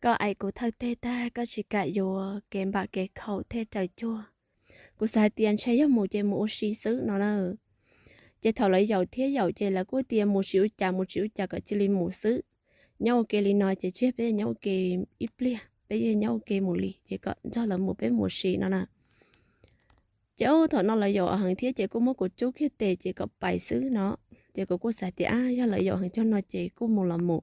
koj aim kuv thawj teg tag koj tsis kam yuav kev npam kev khaum thiaj raws cuag. Kuv xav hais tias ntshe yog mus ces mus ua si xwb no na. Ces thaum lawv yaum thiab yaum ces lawv kuj tias mus tsis ua cas, mus tsis ua cas kom cia li mus xwb. Nyob ua ke li no ces tsis yog peb nyob ua ke ib pliag, peb yeej nyob ua ke mus li ces kom nrog lawv mus peb mus ua si no na. Ces ub thaum no lawv yaum heev thiab ces kuj muab kuv rub kiag tes ces kom pais xwb no. Ces kuv kuj xav tias ab yog lawv yaum heev cuag no ces kuj mus los mus,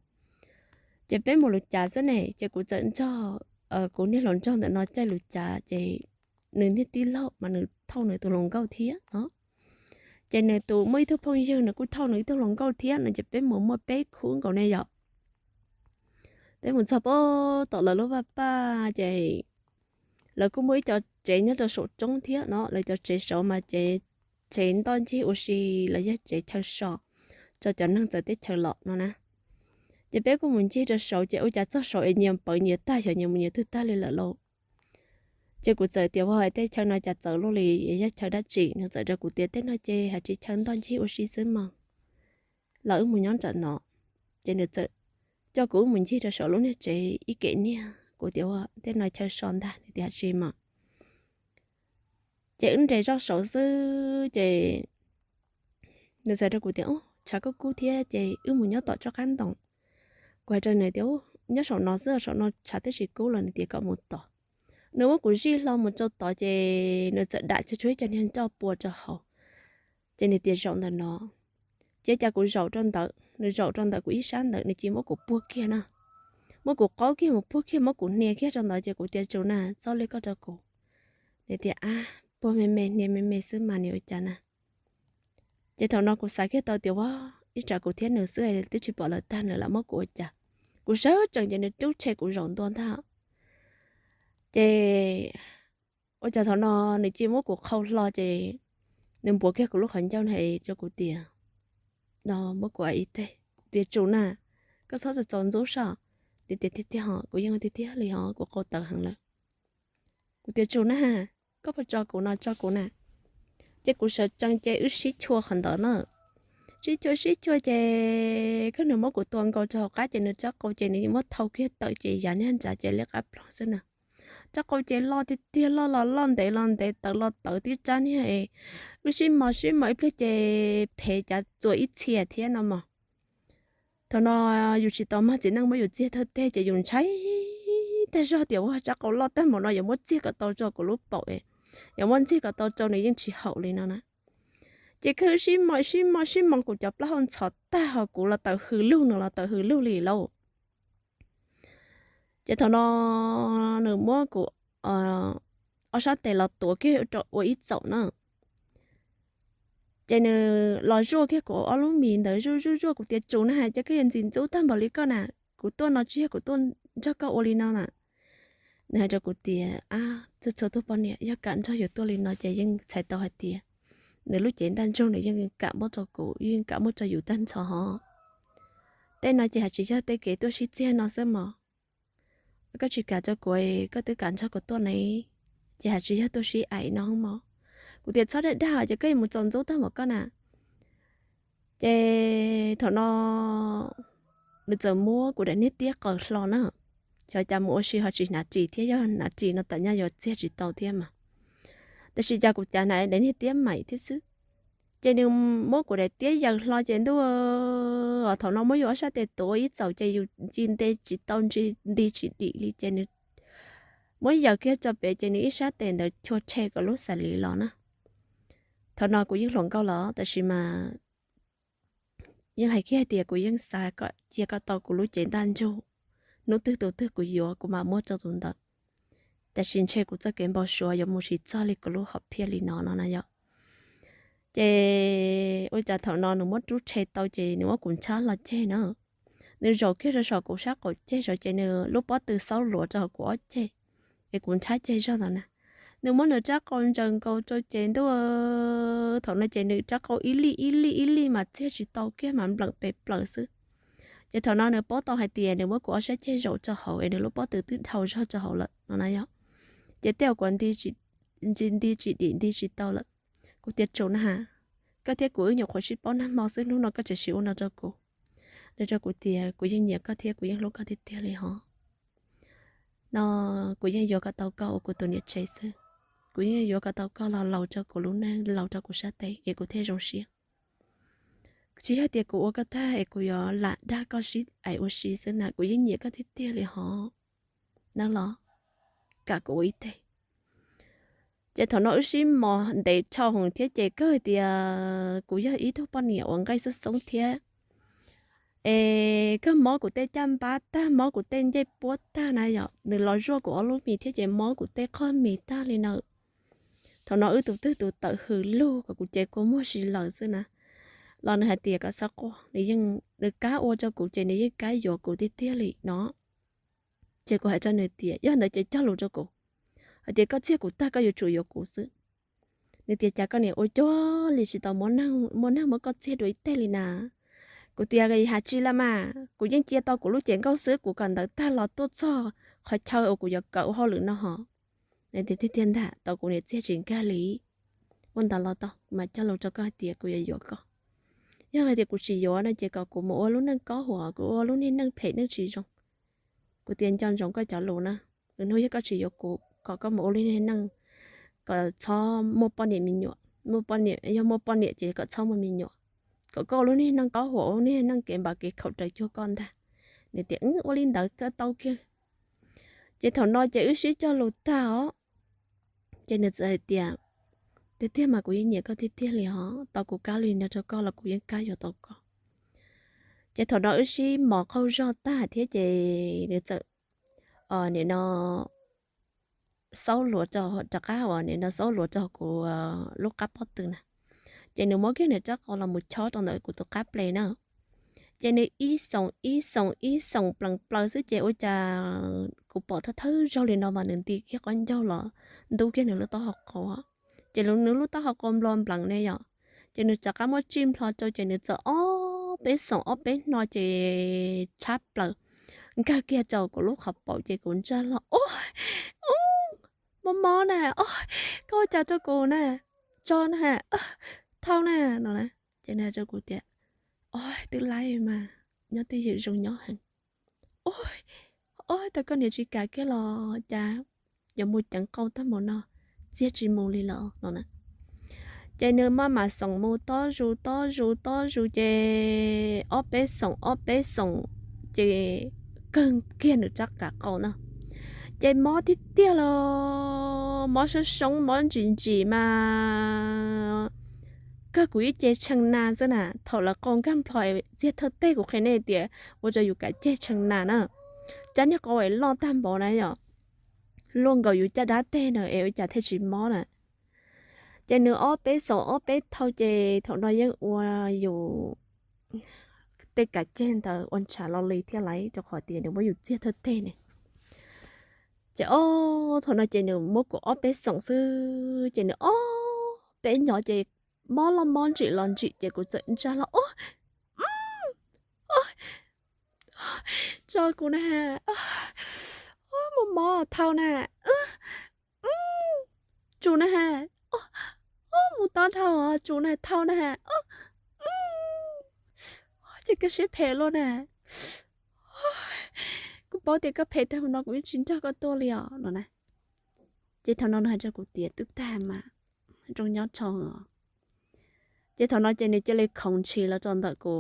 ces peb mus lwm cas xwb ne. Ces kuv txawm nrog kuv niag hluas nraug ntawm no caij lwm cas ces nws niag tij laug mas nws thauj nws tus hluas nkauj thiab no. Ces nws tus muaj ib tug phooj ywg nws kuj thauj nws ib tug hluas nkauj thiab no ces peb mus muaj peb khub nkaus ne yom. Peb mus txog pab tom lawv lub vaj paj ces lawv kuj muaj ib co tsev nyob rau saum roob thiab no, lawv cov tsev saud mas ces tsev ntoj ncig ua si, lawv yog tsev chaw so rau cov neeg txawv teb chaws los no na. Ces peb kuj mus ncig rau saud ces ua cas txog saud es nyias pawv nyias tag, xyov nyias mus nyias twg tag li lawm lauj. Ces kuv txawm tias ua hais tej chaw no cas txawv luaj li, yog chaw dab tsi? Nws txawm rau kuv tias tej no ces hais tsis chaw ntoj ncig ua si xwb mas, los wb mus nyob nram no. Ces nws txawm coj kuv wb mus ncig rau saum lub niag tsev ib kem niag, kuv tias ua tej no chaw so ntag, nws tias hais tsis mas. Ces wb nres zoj saud xwb ces nws txawm rau kuv tias tshav kub kub thiab ces wb mus nyob tom tsob qab ntoo. Kuv hais rau nws tias nyob saum no xwb, saum no tshav tib si kub los, nws tias kom mus tod. Nws muab kuv zij hlo mus rau tod ces nws txawm dam tsuag tsuag ib co niag nroj pua rau hauv. Ces nws tias zaum ntawm no. Ces cas kuv zaum rau ntawd, nws zaum rau ntawm kuv ib sab ntawd, nws cia muab kuv puag kiag na. Muab kuv qaub kiag mus puag kiag, muab kuv hnia kiag rau ntawd ces kuv tias tsus na, txhob li koj rau kuv. Nws tias ab puag me me hnia me me xwb mas nws ua cas na. Ces thaum no kuv xav kiag tau tias ua ib tsam kuv thiab nws xwb twb tsis pom lawv tag nws lam muab kuv ua cas. Kuv sawv tsees ces nws rub rhe kuv zaum ntua ntag. Ces ua cas thaum no nws cia muab kuv qhau hlo ces nws npuav kiag kuv lub qhov ncauj hais rau kuv tias no, muab kuv ua ib teg. Kuv tias tsus na, koj txhob txaus ntxub soj. Tias tias tiag tiag ho, kuv yeej tiag tiag li ho, kuv qau tawv heev lawm. Kuv tias tsus na, koj puas tso kuv no, tso kuv na. Ces kuv sawv tsees ces wb sib chua qhov ntawd na. Sib chua sib chua ces koj nws muab kuv tua nkaus rau hauv qab ces nws rab qau ces nws muab thau kiag tawm ces yav niag ntsav ces liab qab ploog xwb na. Rab qau ces loj tiag tiag, loj los loj, ntev los ntev, tawv los tawv tib rab niag. Wb sib mos sib mos ib pliag ces phem cav txuas ib txhia thiab no mog. Thaum no yus tsis tau mag txiv neej muab yus txiag thawj teg ces yus ntshai tag zog tias ua rab qau loj tag npaum no yuav muab txiag kom tau rau kuv lub paum, yuav muab ntxig kom tau rau nws yeej tsis haum li no na. Ces kawg sib mos sib mos sib mos kuv cov plaub hau ntxhov tag ho kuv los tawm hws lug, nws los tawm hws lug li lauj. Ces thaum no nws muab kuv ob sab tes los tuav kiag rau ua ib txaum na. Ces nws los zuaj kiag kuv ob lub mis ntawd zuaj zuaj zuaj, kuv tias tsus na, hais cas koj yuav ntxim ntxub tag npaum li koj na, kuv tuaj no tsis yog kuv tuaj nrog koj ua li no na. Nws hais rau kuv tias ab, txhua txhua tug poj niam yog kam nrog yus tuaj li no ces yeej txhais tau hais tias nws lub cev ntaj ntsug nws yeej kam muab rau kuv, yeej kam muab rau yus tag nrho ho. Tej no ces hais tsis yog tej kev tuaj sib txiag no xwb mog. Koj tsis kam rau kuv, koj twb kam nrog kuv tuaj ne, ces hais tsis yog tuaj sib aim no mog. Kuv tias txhob dag dag ces koj yuav mus txaus ntxub tag npaum koj na. Ces thaum no nws txawm muab kuv daim niag tiab qaws hlo na. Xyov cas mus ua si ho tsis hnav ris thiab, yog hnav ris no tam nyaj yuav txiag tsis tau thiab mas. Tab sis cas kuv cav hnav daim niag tiab maim thiab xwb. Ces nws muab kuv daim tiab yaws hlo ces ntuj, thaum no muab yus ob sab tes tuav ib txaum ces yus ntsis nte tsis tau, ntsis nti tsis dim li ces nws muab yaws kiag tso pem ces nws ib sab tes ntawd chua rhe kuv lub xas lis los na. Thaum no kuv yeej hluas nkauj los tab sis mas yeej hais kiag hais tias kuv yeej xav kom cia kom tau kuv lub cev ntaj ntsug, hnub twg tus twg kuv yuav kuv mam muab rau tus ntawd. Tab sis ntshe kuv txoj kev npau suav yuav mus tsis txog li kuv lub hom phiaj li no no na yom. Ces ua cas thaum no nws muab rub rhe tau ces nws muab kuv ntshab hlo ceg na. Nws zaum kiag rau saum kuv sab qaum ceg saud ces nws lub pob tw xaub luav rau hauv kuv ob ceg, es kuv ntshab ceg zog ntawd na. Nws muab nws rab qau ntsaws nkaus rau ces ntuj, thaum no ces nws rab qau ib lij ib lij ib lij mas txiag tsis tau kiag mas npleem pes plaws xwb. Ces thaum no nws paub tau hais tias nws muab kuv ob sab ceg zaum rau hauv es nws lub pob tw twb dhau zog rau hauv lawm no na yom. Ces tej uas kuv nti tsis dim nti tsis tau lawm. Kuv tias tsaus na has, koj thiab kuv wb nyuam qhuav sib paub nag hmo xwb, hnub no koj tseem siv ua no rau kuv. Nws rau kuv tias kuv yeej nyiam koj thiab kuv yeej hlub koj tiag tiag li ho. no kuv yeej yuav kom tau koj ua kuv tus niam tsev xwb. Kuv yeej yuav kom tau koj los laus rau kuv lub neej, laus rau kuv sab tes es kuv thiaj zoo siab. Tsis yog tias kuv ua koj tag es kuv yuav lam dag koj sib aim ua si xwb na, kuv yeej nyiam koj tiag tiag li hov. Nawb los, kam kuv ua ib teg. Ces thaum no wb sib mos ntev dhau heev thiab ces kawg tias kuv yog ib tug poj niam uas nqaij xoob xoob thiab. Es kawg mob kuv tej caj npab tag, mob kuv tej ncej puab tag na yom, nws los zuaj kuv ob lub mis thiab ces mob kuv tej qhov mis tag li na. Thaum no wb tus twg tus tawm hws lug kom kuv ces kua muag si lawm xwb na. Los nws hais tias kom txhob quaj, nws yeej, nws kam ua rau kuv ces nws yeej kam yuav kuv tiag tiag li no. Ces kuv hais rau nws tias yog ntawd ces cog lus rau kuv, hais tias koj txiag kuv tag koj yuav tsum yuav kuv xwb. Nws tias cas koj niam ua cuag li tsis tau muaj neeg muab koj txiag dua ib teg li na. Kuv tias has tsis lawm mas, kuv yeej cia tau kuv lub cev nkauj xwb, kuv kawm ntawv tag los tuaj txog qhov chaw uas kuv yuav kawm ua hauj lwm no hos. Nws tias tiag tiag ntag, tau kuv niam txiag tsis nkag li. Ua ntawd los tau, kuv mam cog lus rau koj hais tias kuv yuav yuav koj. Yog hais tias kuv tsis yuav no ces kom kuv mus ua lub neej kob huam, kuv ua lub niag neej phem neej tsis zoo. Kuv tias nco ntsoov koj cov lus na, lwm hnub yog koj tsis yuav kuv kom koj mus ua lub niag neej, kom txhob muaj poj niam me nyuam, muaj poj niam, yog muaj poj niam ces kom txhob muaj me nyuam, kom koj ua lub niag neej kob huam, ua lub niag neej kev npam kev khaum raws cuag koj ntag. Nws tias ua li ntawd koj tau kiag. Ces thaum no ces wb sib cog lus tag os, ces nws txawm hais tias tiag tiag mas kuv yeej nyiam koj tiag tiag li hos, tau kuv kab li no rau koj los kuv yeej kab yuav tau koj. Ces thaum no wb sib mos qaug zog tag thiab ces nws txawm nim no xaub luav rov qab uas nim no xaub luav rau kuv lub qab pob tw na. Ces nws muab kiag nws rab qau los mus chob rau ntawm kuv tus qab ples na. Ces nws ib xoom ib xoom ib xoom plees plaws xwb ces ua cas kuv pom thawj thawj zaug li no mas nws nti kiag qhov ncauj los ntub kiag nws lub taub hau qau. Ces nws lub taub hau qau nplo nplees ne yom. Ces nws rov qab muab tsij nplho rau ces nws txawm ob peb xoom ob peb hno ces tshab plaws nkag kiag rau kuv lub qhov paum ces kuv ntsaj hlo ua mob mob na, koj ua cas rau kuv na, tso na, thau na no na. Ces nws hais rau kuv tias o, twb laib mas, nyob twj ywm zoo nyob heev. O, tau koj niam tsis kam kiag los cas yuav mus ceev qau tag mus no, txiag tsis mus li lawm no na. Ces nws maj mam xoom mus tob zus tob zus tob zus ces ob peb xoom ob peb xoom ces kawg kiag nws rab kav qau na. Ces mob tiag tiag los mob soob soob mob ntsim ntsim mas kawg kuv ib ce tshee na xwb na. Thaum lawv qau nkag nplho txiag thawj teg kuv qhia nej tias ua rau yus kav ceg tshee na na. Rab niag qau es loj tag npaum na yom, luaj nkaus yus caj dab teg na es ua cas thiaj tsis mob na. Ces nws ob peb xoom ob peb thau ces thaum no yeej ua yus tej kav ceg ntawd ua ntshav lo li thiab laiv rau qhov tias nws muab yus txiag thawj teg ne. Ces o, thaum no ces nws muab kuv ob peb xoom xwb ces nws ob peb nyo ces mob loj mob ntsim los ntsim ces kuv txawm ntsaj hlo o, tso kuv na, mob mob thau na, tsum na, mus tob dhau tsum na thau na. Ces koj siab phem luaj na, kuv paub tias koj phem tag mus no kuv yeej tsis nrog koj tuaj li os no na. Ces thaum no nws hais rau kuv tias twb tag mas, zoo nyob rau os. Ces thaum no ces nws cia li khoov ntshis los rau ntawm kuv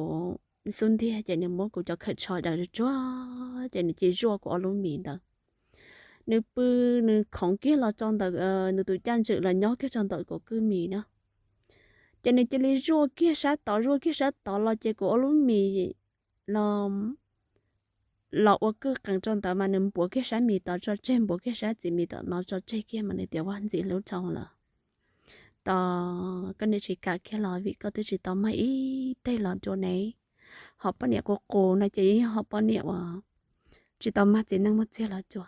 xub ntiag ces nws muab kuv cov khawm tsho daws tsuag ces nws cia li zuaj kuv ob lub mis ntawd. Nws pw, nws khoov kiag los rau ntawm nws tus caj ntswm los nyob kiag rau ntawm kuv kwj mis na. Ces nws cia li zuaj kiag sab tod zuaj kiag sab tod los ces kuv ob lub mis los los ua kwj qees rau ntawd mas nws npuav kiag sab mis tod tso tseg, npuav kiag sab txiv mis tom no tso tseg kiag mas nws tias vaj ntxim hlub rau lawm. Tos koj niam tsis kam kiag los vim koj twb tsis tau mag ib teg los dua ne. Hom poj niam qus qus no ces yeej yog hom poj niam uas tsis tau mag txiv neej muaj txiag los dua.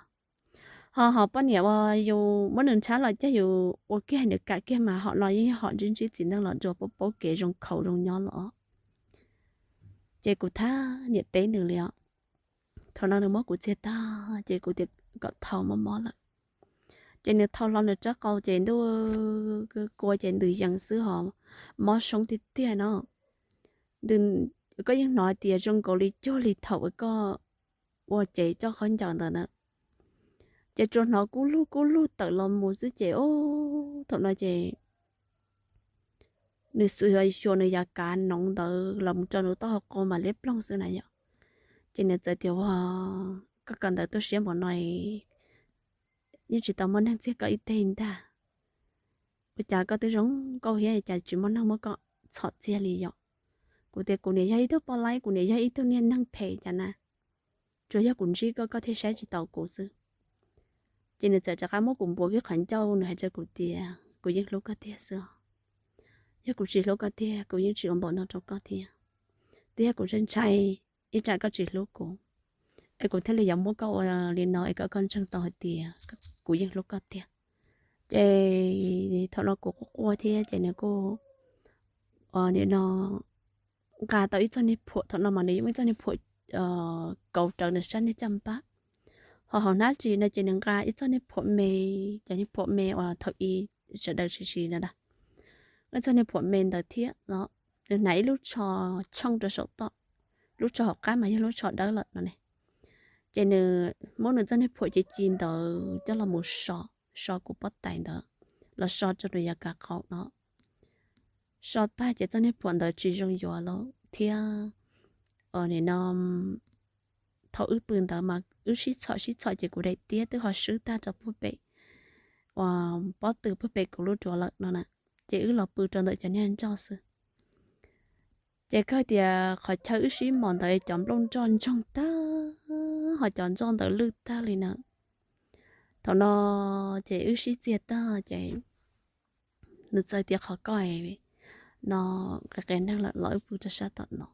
Ho hom poj niam uas yus muab nws ntshab los coj yus ua kiag nws kam kiag mas hom no yeej yog hom ntsib ntsib txiv neej los dua, paub paub kev zoo khaus zoo nyob los. Ces kuv thab niam teb nws li os. Thaum no nws muab kuv txiag tag ces kuv tias kom thau, mob mob lawm. Ces nws thau hlo nws rab qau ces ntuj, kua ces ntws yees xwb hos, mob soob tiag tiag no. Koj yeej hnov tias zoo nkaus li cuag li thaum uas koj ua cev coj khaub ncaws ntawd na. Ces tsuas hnov kub lug kub lug tawm los mus xwb ces, o, thaum no ces nws xyuas xyuas nws yav kav noov ntawd los mus rau nws taub hau qau mas liab ploog xwb na yom. Ces nws txawm tias, Ua, koj kawm ntawv tuaj siab npaum no, yeej tsis tau muaj neeg txiag koj ib teg ntag. Ua cas koj twb zoo nkauj thiab cas tsis muaj neeg muab koj txhom txiag li yom? Kuv tias, Kuv niam yog ib tug poj laib, kuv niam yog ib tug niag neeg phem cas na. Tsuas yog kuv ntsib koj, koj thiaj saib tsis taus kuv xwb. Ces nws txawm rov qab muab kuv npuav kiag qhov ncauj, nws hais rau kuv tias, Kuv yeej hlub koj tiag xwb os. Yog kuv tsis hlub koj tiag, kuv yeej tsis ua npaum no rau koj thiab. Twb yog kuv ntshai ntshai ib tsam koj tsis hlub kuv, es kuv thiaj li yuav muab koj ua li no es kom koj ntseeg tau hais tias kuv yeej hlub koj tiag. Ces thaum no kuv quaj quaj thiab ces nws kuj, nim no nqa tau ib txoj niag phuam, thaum no mas nws yeej muaj ib txoj niag phuam kauv rawv nws sab niag caj npab. Ho hauv hnab ris no ces nws nqa ib txoj niag phuam me, cov niag phuam me uas thaum i sawv daws siv siv no a, ib txoj niag phuam me ntawd thiab no. Nws hnav ib lub tsho tshooj rau saum toj, lub tsho hauv qab mas yog lub tsho dawb lawm no ne. Ces nws muab nws txoj niag phuam ci ci ntawd coj los mus so, so kuv pob tais ntawd, los so rau nws yav kav qaum no. So tag ces txoj niag phuam ntawd tsis zoo yuav lawm thiab. Nim no thaum wb pw ntawd mas wb sib txhom sib txhom ces kuv daim tiab twb ho swb tag rau puag pem, uas pob tw puag pem kuv lub duav lawm no na. Ces wb los pw rau ntawm cov niag nroj xwb. Ces kawg tias qhov chaw wb sib mos ntawd cov nplooj nroj ntsoog tag, ho cov nroj ntawd lwj tag li na. Thaum no ces wb sib txiag tag ces nws txawm tias, Qhov koj no qias qias neeg lawm, los wb pw rau sab tom no,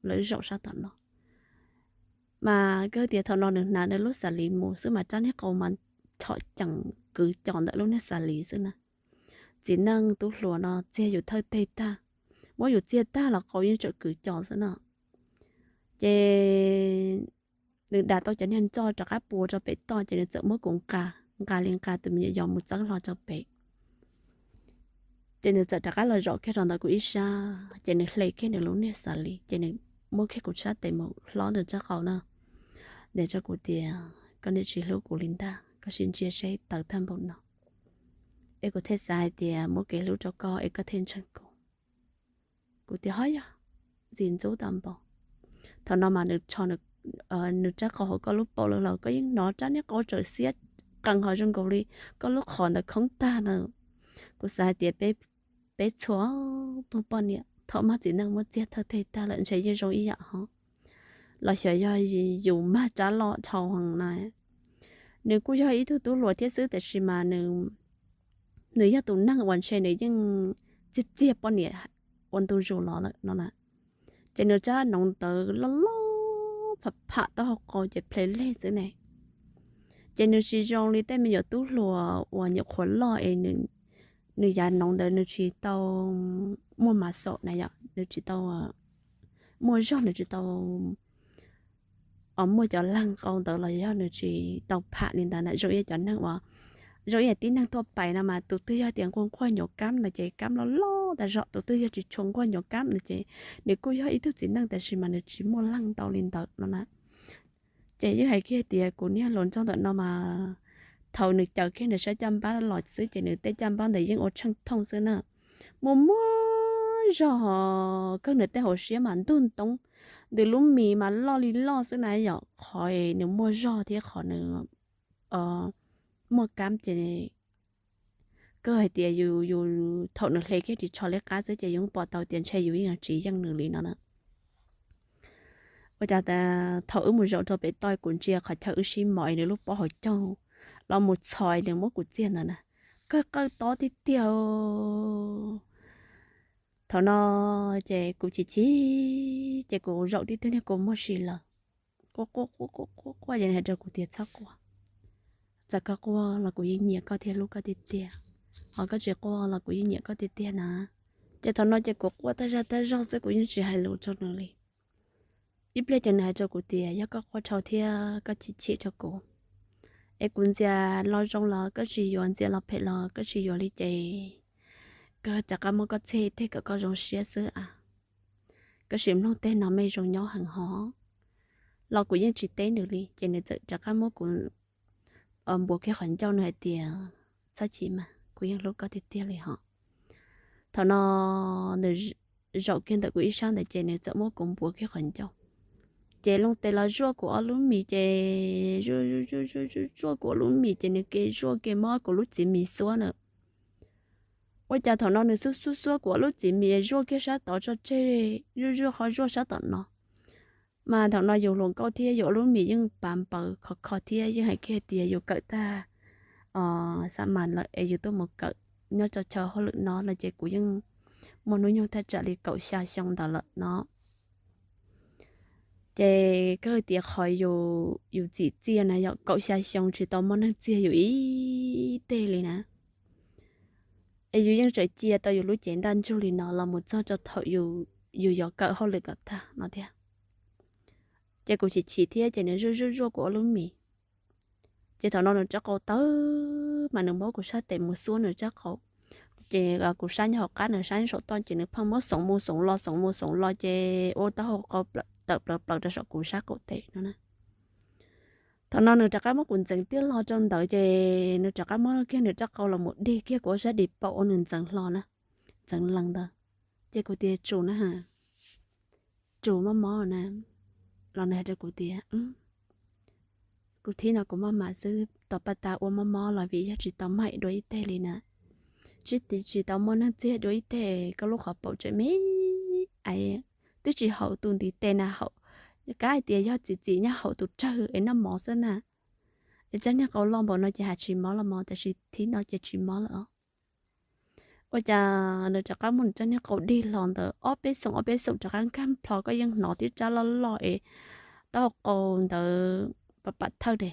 los wb zaum sab tom no. Mas kawg tias thaum no nws hnav nws lub xas lis mus xwb mas rab niag qau mas thom ceem kwv cos ntawm lub niag xas lis xwb na. Txiv neej tub hluas no txiag yus thawj teg tag, muab yus txiag tag los qau yeej tseem kwv cos xwb na. Ces nws dam tau cov niag nroj rov qab pua rau pem toj ces nws txawm muab kuv nqa, nqa li nqa tus me nyuam yos mus txeeb hlo rau pem. Ces nws txawm rov qab los zaum kiag rau ntawm kuv ib sab ces nws hle kiag nws lub niag xas lis ces nws muab kiag kuv sab tes mus hlob nws rab qau na. Nws hais rau kuv tias, Koj niam tsis hlub kuv li ntag, koj sim ntsia seb tawv tag npaum no, es kuv thiaj xav hais tias muab kev hlub rau koj es koj thiaj ntseeg kuv. Kuv tias, Ho yog, ntxim ntxub tau npaum. Thaum no mas nws rho nws rab qau hauv koj lub paum lawm los koj yeej hnov rab niag qau txawm xiab qees ho zoo nkaus li koj lub qhov ntawd khoob tag na. Kuv xav hais tias peb txhua tus poj niam thaum mag txiv neej muab txiag thawj teg tag lawm ntshe yeej zoo ib yam hos, los xyov yog yus mag rab loj dhau heev na. Nws kuj yog ib tug tub hluas thiab xwb tiam sis mas nws yog tus neeg uas ntshe nws yeej txiag txiag poj niam ua ntu zus los lawm no na. Ces nws rab noov ntawd loj loj pham pham taub hau qau ces ple leg xwb ne. Ces nws tsis zoo li tej me nyuam tub hluas uas nyuam qhuav loj es nws yav noov ntawd nws tsis tau muaj mas xaum na yom, nws tsis tau muaj zog, nws tsis tau muaj cov leeg qau ntawd los yog nws tsis tau pham li ntawd na. Zoo ib yam cov neeg uas, zoo ib yam tib neeg thuaj pais no mas tus twg yog tias nquag nquag nyuam kab no ces kab loj loj tas zog, tus twg yog tsis tshua nquag nyuam kab no ces nws kuj yog ib tug txiv neej tab sis mas nws tsis muaj leeg ntau li ntawd no na. Ces yeej hais kiag tias kuv niag hluas nraug ntawm no mas thaum nws caws kiag nws sab caj npab los xwb ces nws tej caj npab ntawd yeej ua tsheej thooj xwb na. Muaj muaj zog, kawg nws tej hauv siab mas ntug ntoob, ntws lub mis mas loj li loj xwb na yom, qhov nws muaj zog thiab qhov nws muaj kab ces kawg hais tias yus, yus thaum nws hle kiag ris tsho liab qab xwb ces yus pom tau tias ntshe yus yeej tsis yeej nws li no na. Ua cas thaum wb mus zaum rau pem toj kuv ntsia qhov chaw wb sib mos es nws lub pob hauv caug los mus txhos nws muab kuv txiag ntawd na, kawg qawj tob tiag tiag. Thaum no ces kuv chim chim ces kuv zaum tib tug niag kua muag si lawm. Quaj quaj quaj quaj quaj ces nws hais rau kuv tias txhob quaj, txawm koj quaj los kuv yeej nyiam koj thiab hlub koj tiag tiag, ho koj tsis quaj los kuv yeej nyiam koj tiag tiag na. Ces thaum no ces kuv quaj tag zaj tag zog xwb kuv yeej tsis hais lus rau nws li. Ib pliag ces nws hais rau kuv tias yog koj quaj dhau thiab koj chim chim rau kuv es kuv ntxias los zoo los koj tsis yuav, ntxias los phem los koj tsis yuav li ces koj rov qab muab koj txhij tej kom koj zoo siab xwb a. Koj sim mloog tej no mej zoo nyob heev hov. Los kuv yeej tsis teb nws li ces nws txawm rov qab muab kuv npuav kiag qhov ncauj, nws hais tias, Txhob chim mas, kuv yeej hlub koj tiag tiag li hos. Thaum no nws zaum kiag ntawm kuv ib sab ntawd ces nws txawm muab kuv npuav kiag qhov ncauj, ces loo tes los zuaj kuv ob lub mis ces zuaj kuv ob lub mis ces nws ke zuaj ke muab kuv lub txiv mis xuab na. Ua cas thaum no nws xub xub xuab kuv ob lub txiv mis zuaj kiag sab tod tso tseg, zuaj zuaj qhov zuaj sab tom no. Mas thaum no yus hluas nkauj thiab yus ob lub mis yeej pav npaws khov kho thiab yeej hais kiag tias yus kawm tag xa mas lawm es yus tuaj mus kawm nyob rau chaw hauj lwm no no ces kuv yeej muaj hnub nyoog thaj tsam li kaum xya xyoo ntawd lawm no. Ces kawg tias qhov yus txim txiaj na yog kaum xya xyoo tsis tau muaj neeg txiag yus ib teg li na. Es yus yeej tseem cia tau yus lub cev ntaj ntsug li no los mus txog rau thaum yus yuav kawm hauj lwm kom tag no thiab. Ces kuv chim chim thiab ces nws zuaj zuaj zuaj kuv ob lub mis. Ces thaum no nws rab qau tawv mas nws muab kuv sab tes mus xuab nws rab qau. Ces kuv sab nyob hauv qab nws sab nyob saum toj ces nws pheej muab xoov mus xoov los xoov mus xoov los ces ua taub hau qau tawm plaws plaws rau saum kuv sab qaum tes no na. Thaum no nws rov qab muab kuv ntxeev tiaj hlo rau ntawd ces nws rov qab muab kiag nws rab qau los mus dig kiag kuv ob sab di paum ua nws ntxeev hlo na, ntxeev lees ntawd. Ces kuv tias, Tsum na ha, tsum mob mob na, los nws hais rau kuv tias, Kuv thib no kuv maj mam xwb, tom paj tas ua mob mob los vim yog tsis tau maj dua ib teg li na. Tsis, tsis tau muaj neeg txiag dua ib teg, koj lub qhov paum tseem me, twb tsis haum tus ntiv tes na, haum, kav hais tias yog txim txim nyob haum tus rawg es noj mov xwb na. Es rab niag qau loj npaum no ces hais tsis mob los mas, tab sis thib no ces tsis mob lawm os. Ua cas nws rov qab muab nws rab niag qau dig hlo ntawd ob peb xoom ob peb xoom rov qab nkag nplho, koj yeej hnov tib rab loj loj es taub hau qau ntawd pam pam thawj de.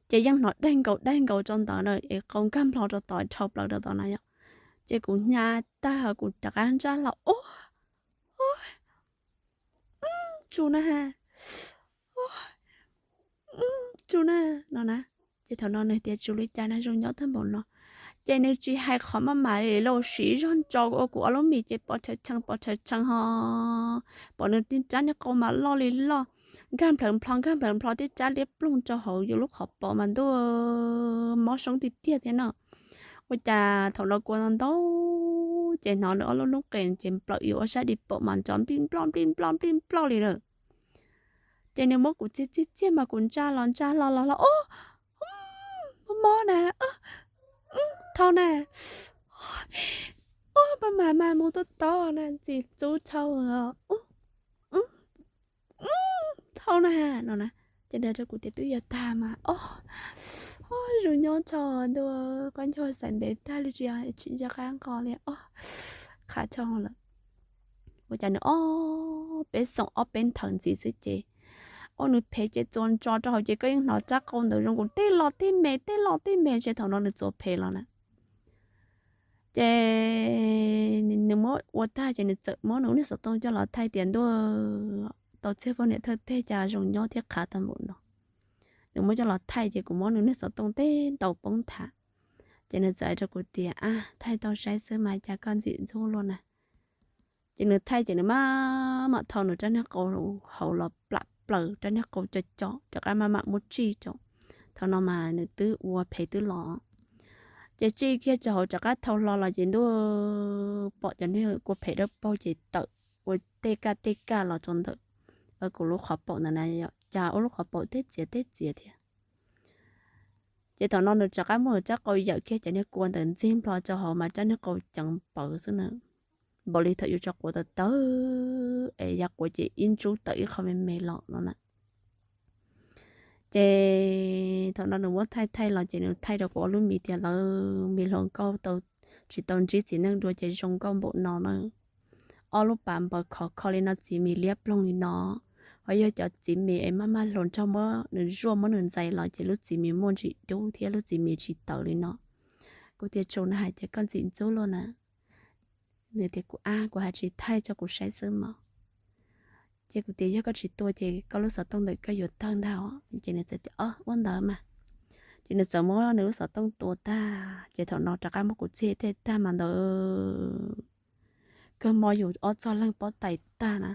Ces yeej hnov daig nkaus daig nkaus rau ntawd na es qau nkag nplho rau tod dhau plaws rau tod na yom. Ces kuv hnyav tag kuv rov qab ntsaj hlo, Ub, tsum na ha, tsum na, no na. Ces thaum no nws tias, Tsum li cas na, zoo nyob tag npaum no. Ces nws tsis hais qhov maj mam li los siv zog ntso ua kuv ob lub mis ces pov rhawv tshee pov rhawv tshee ho pom nws tib rab niag qau mas loj li loj, nkag nplhawv nplho nkag nplhawv nplho tib rab liab ploog rau hauv yus lub qhov paum mas ntuj, mob soob tiag tiag thiab no. Ua cas thaum no kua ntau ntau ces hnov nws ob lub noob qes ces nplawm yus ob sab di paum mas nrov nplij nploj nplij nploj nplij nploj li lawm. Ces nws muab kuv txiag txiag txiag mas kuv ntsaj los ntsaj hlo los hlo, Ub, mob mob na, thau na, ub, pab mam mas mus tuaj tod na, ntxim ntxub thau, thau na, no na. Ces nws rau kuv tias, Twb yog tag mas, ob, zoo nyob tso, ntuj, qab ncaug xaim ntev tag li tsis tsis nco qab nqos li, ob, qhav tshau lawm. Ua cas nws ob peb xoom ob peb nthawv ntxiv xwb ces, ua nws phem ces txuas ntsos rau hauv ces koj yeej hnov rab qau ntawd zoo nkaus tej loj tej me tej loj tej me, ces thaum no nws txuas phem los na. Ces nws muab ua tag ces nws txawm muab nws lub niag xov tooj coj los thaij tias, Ntuj, tau txhiaj poj niam thawj teg cas zoo nyob thiab qhav tag npaum no. Nws muab coj los thaij ces kuv muab nws niag xov tooj teb ntaus poob nthav. Ces nws txawm hais rau kuv tias, Ab, thaij tau saib xwb mas cas koj ntxim ntxub luaj na. Ces nws thaij ces nws maj mam thau nws rab niag qau hauv los plam plaws rab niag qau co co rov qab maj mam muab tsij rau. Thaum no mas nws twb ua phem twb los, ces tsij kiag rau hauv rov qab thau hlo los ces ntuj, pom cov niag kua phem dawb paug ces tawm ua tej kaj tej kaj los rau ntawm kuv lub qhov paum ntawd na, cas ua lub qhov paum teb txiav teb txiav thiab. Ces thaum no nws rov qab muab nws rab qau yawm kiag cov niag kua ntawd ntxig nplho rau hauv mas rab niag qau ceev pawv xwb na, npaum li thaum yus tso quav tawv tawv es ya quav ces ib ntsub tawm ib qho me me los no na. Ces thaum no nws muab thaij thaij los ces nws thaij rau kuv ob lub mis tias, Lawv me hluas nkauj tau tsis tau ntsib txiv neej dua ces zoo nkauj npaum no na. Ob lub pas npaws khov kho li no, txiv mis liab ploog li no, ho yog cov txiv mis es maj maj hluas nraug muab nws zuaj muab nws ntxais los ces lub txiv mis muaj ntsis dub thiab lub txiv mis tsis tawv li no. Kuv tias, Tsum na, hais tias koj ntxim ntxub luaj na. Nws tias, Kuv ab, kuv hais tsis thaij, tso kuv saib xwb mog. Ces kuv tias, Yog koj tsis tua ces koj lub xov tooj ntawm koj yuav tawg ntag. Ces nws txawm tias, Ua ntawd mas. Ces nws txawm muab nws lub xov tooj tua tag ces thaum no rov qab muab kuv txhij tej tag mas ntawd kawg mob yus ob txog leeg pob tais tag na.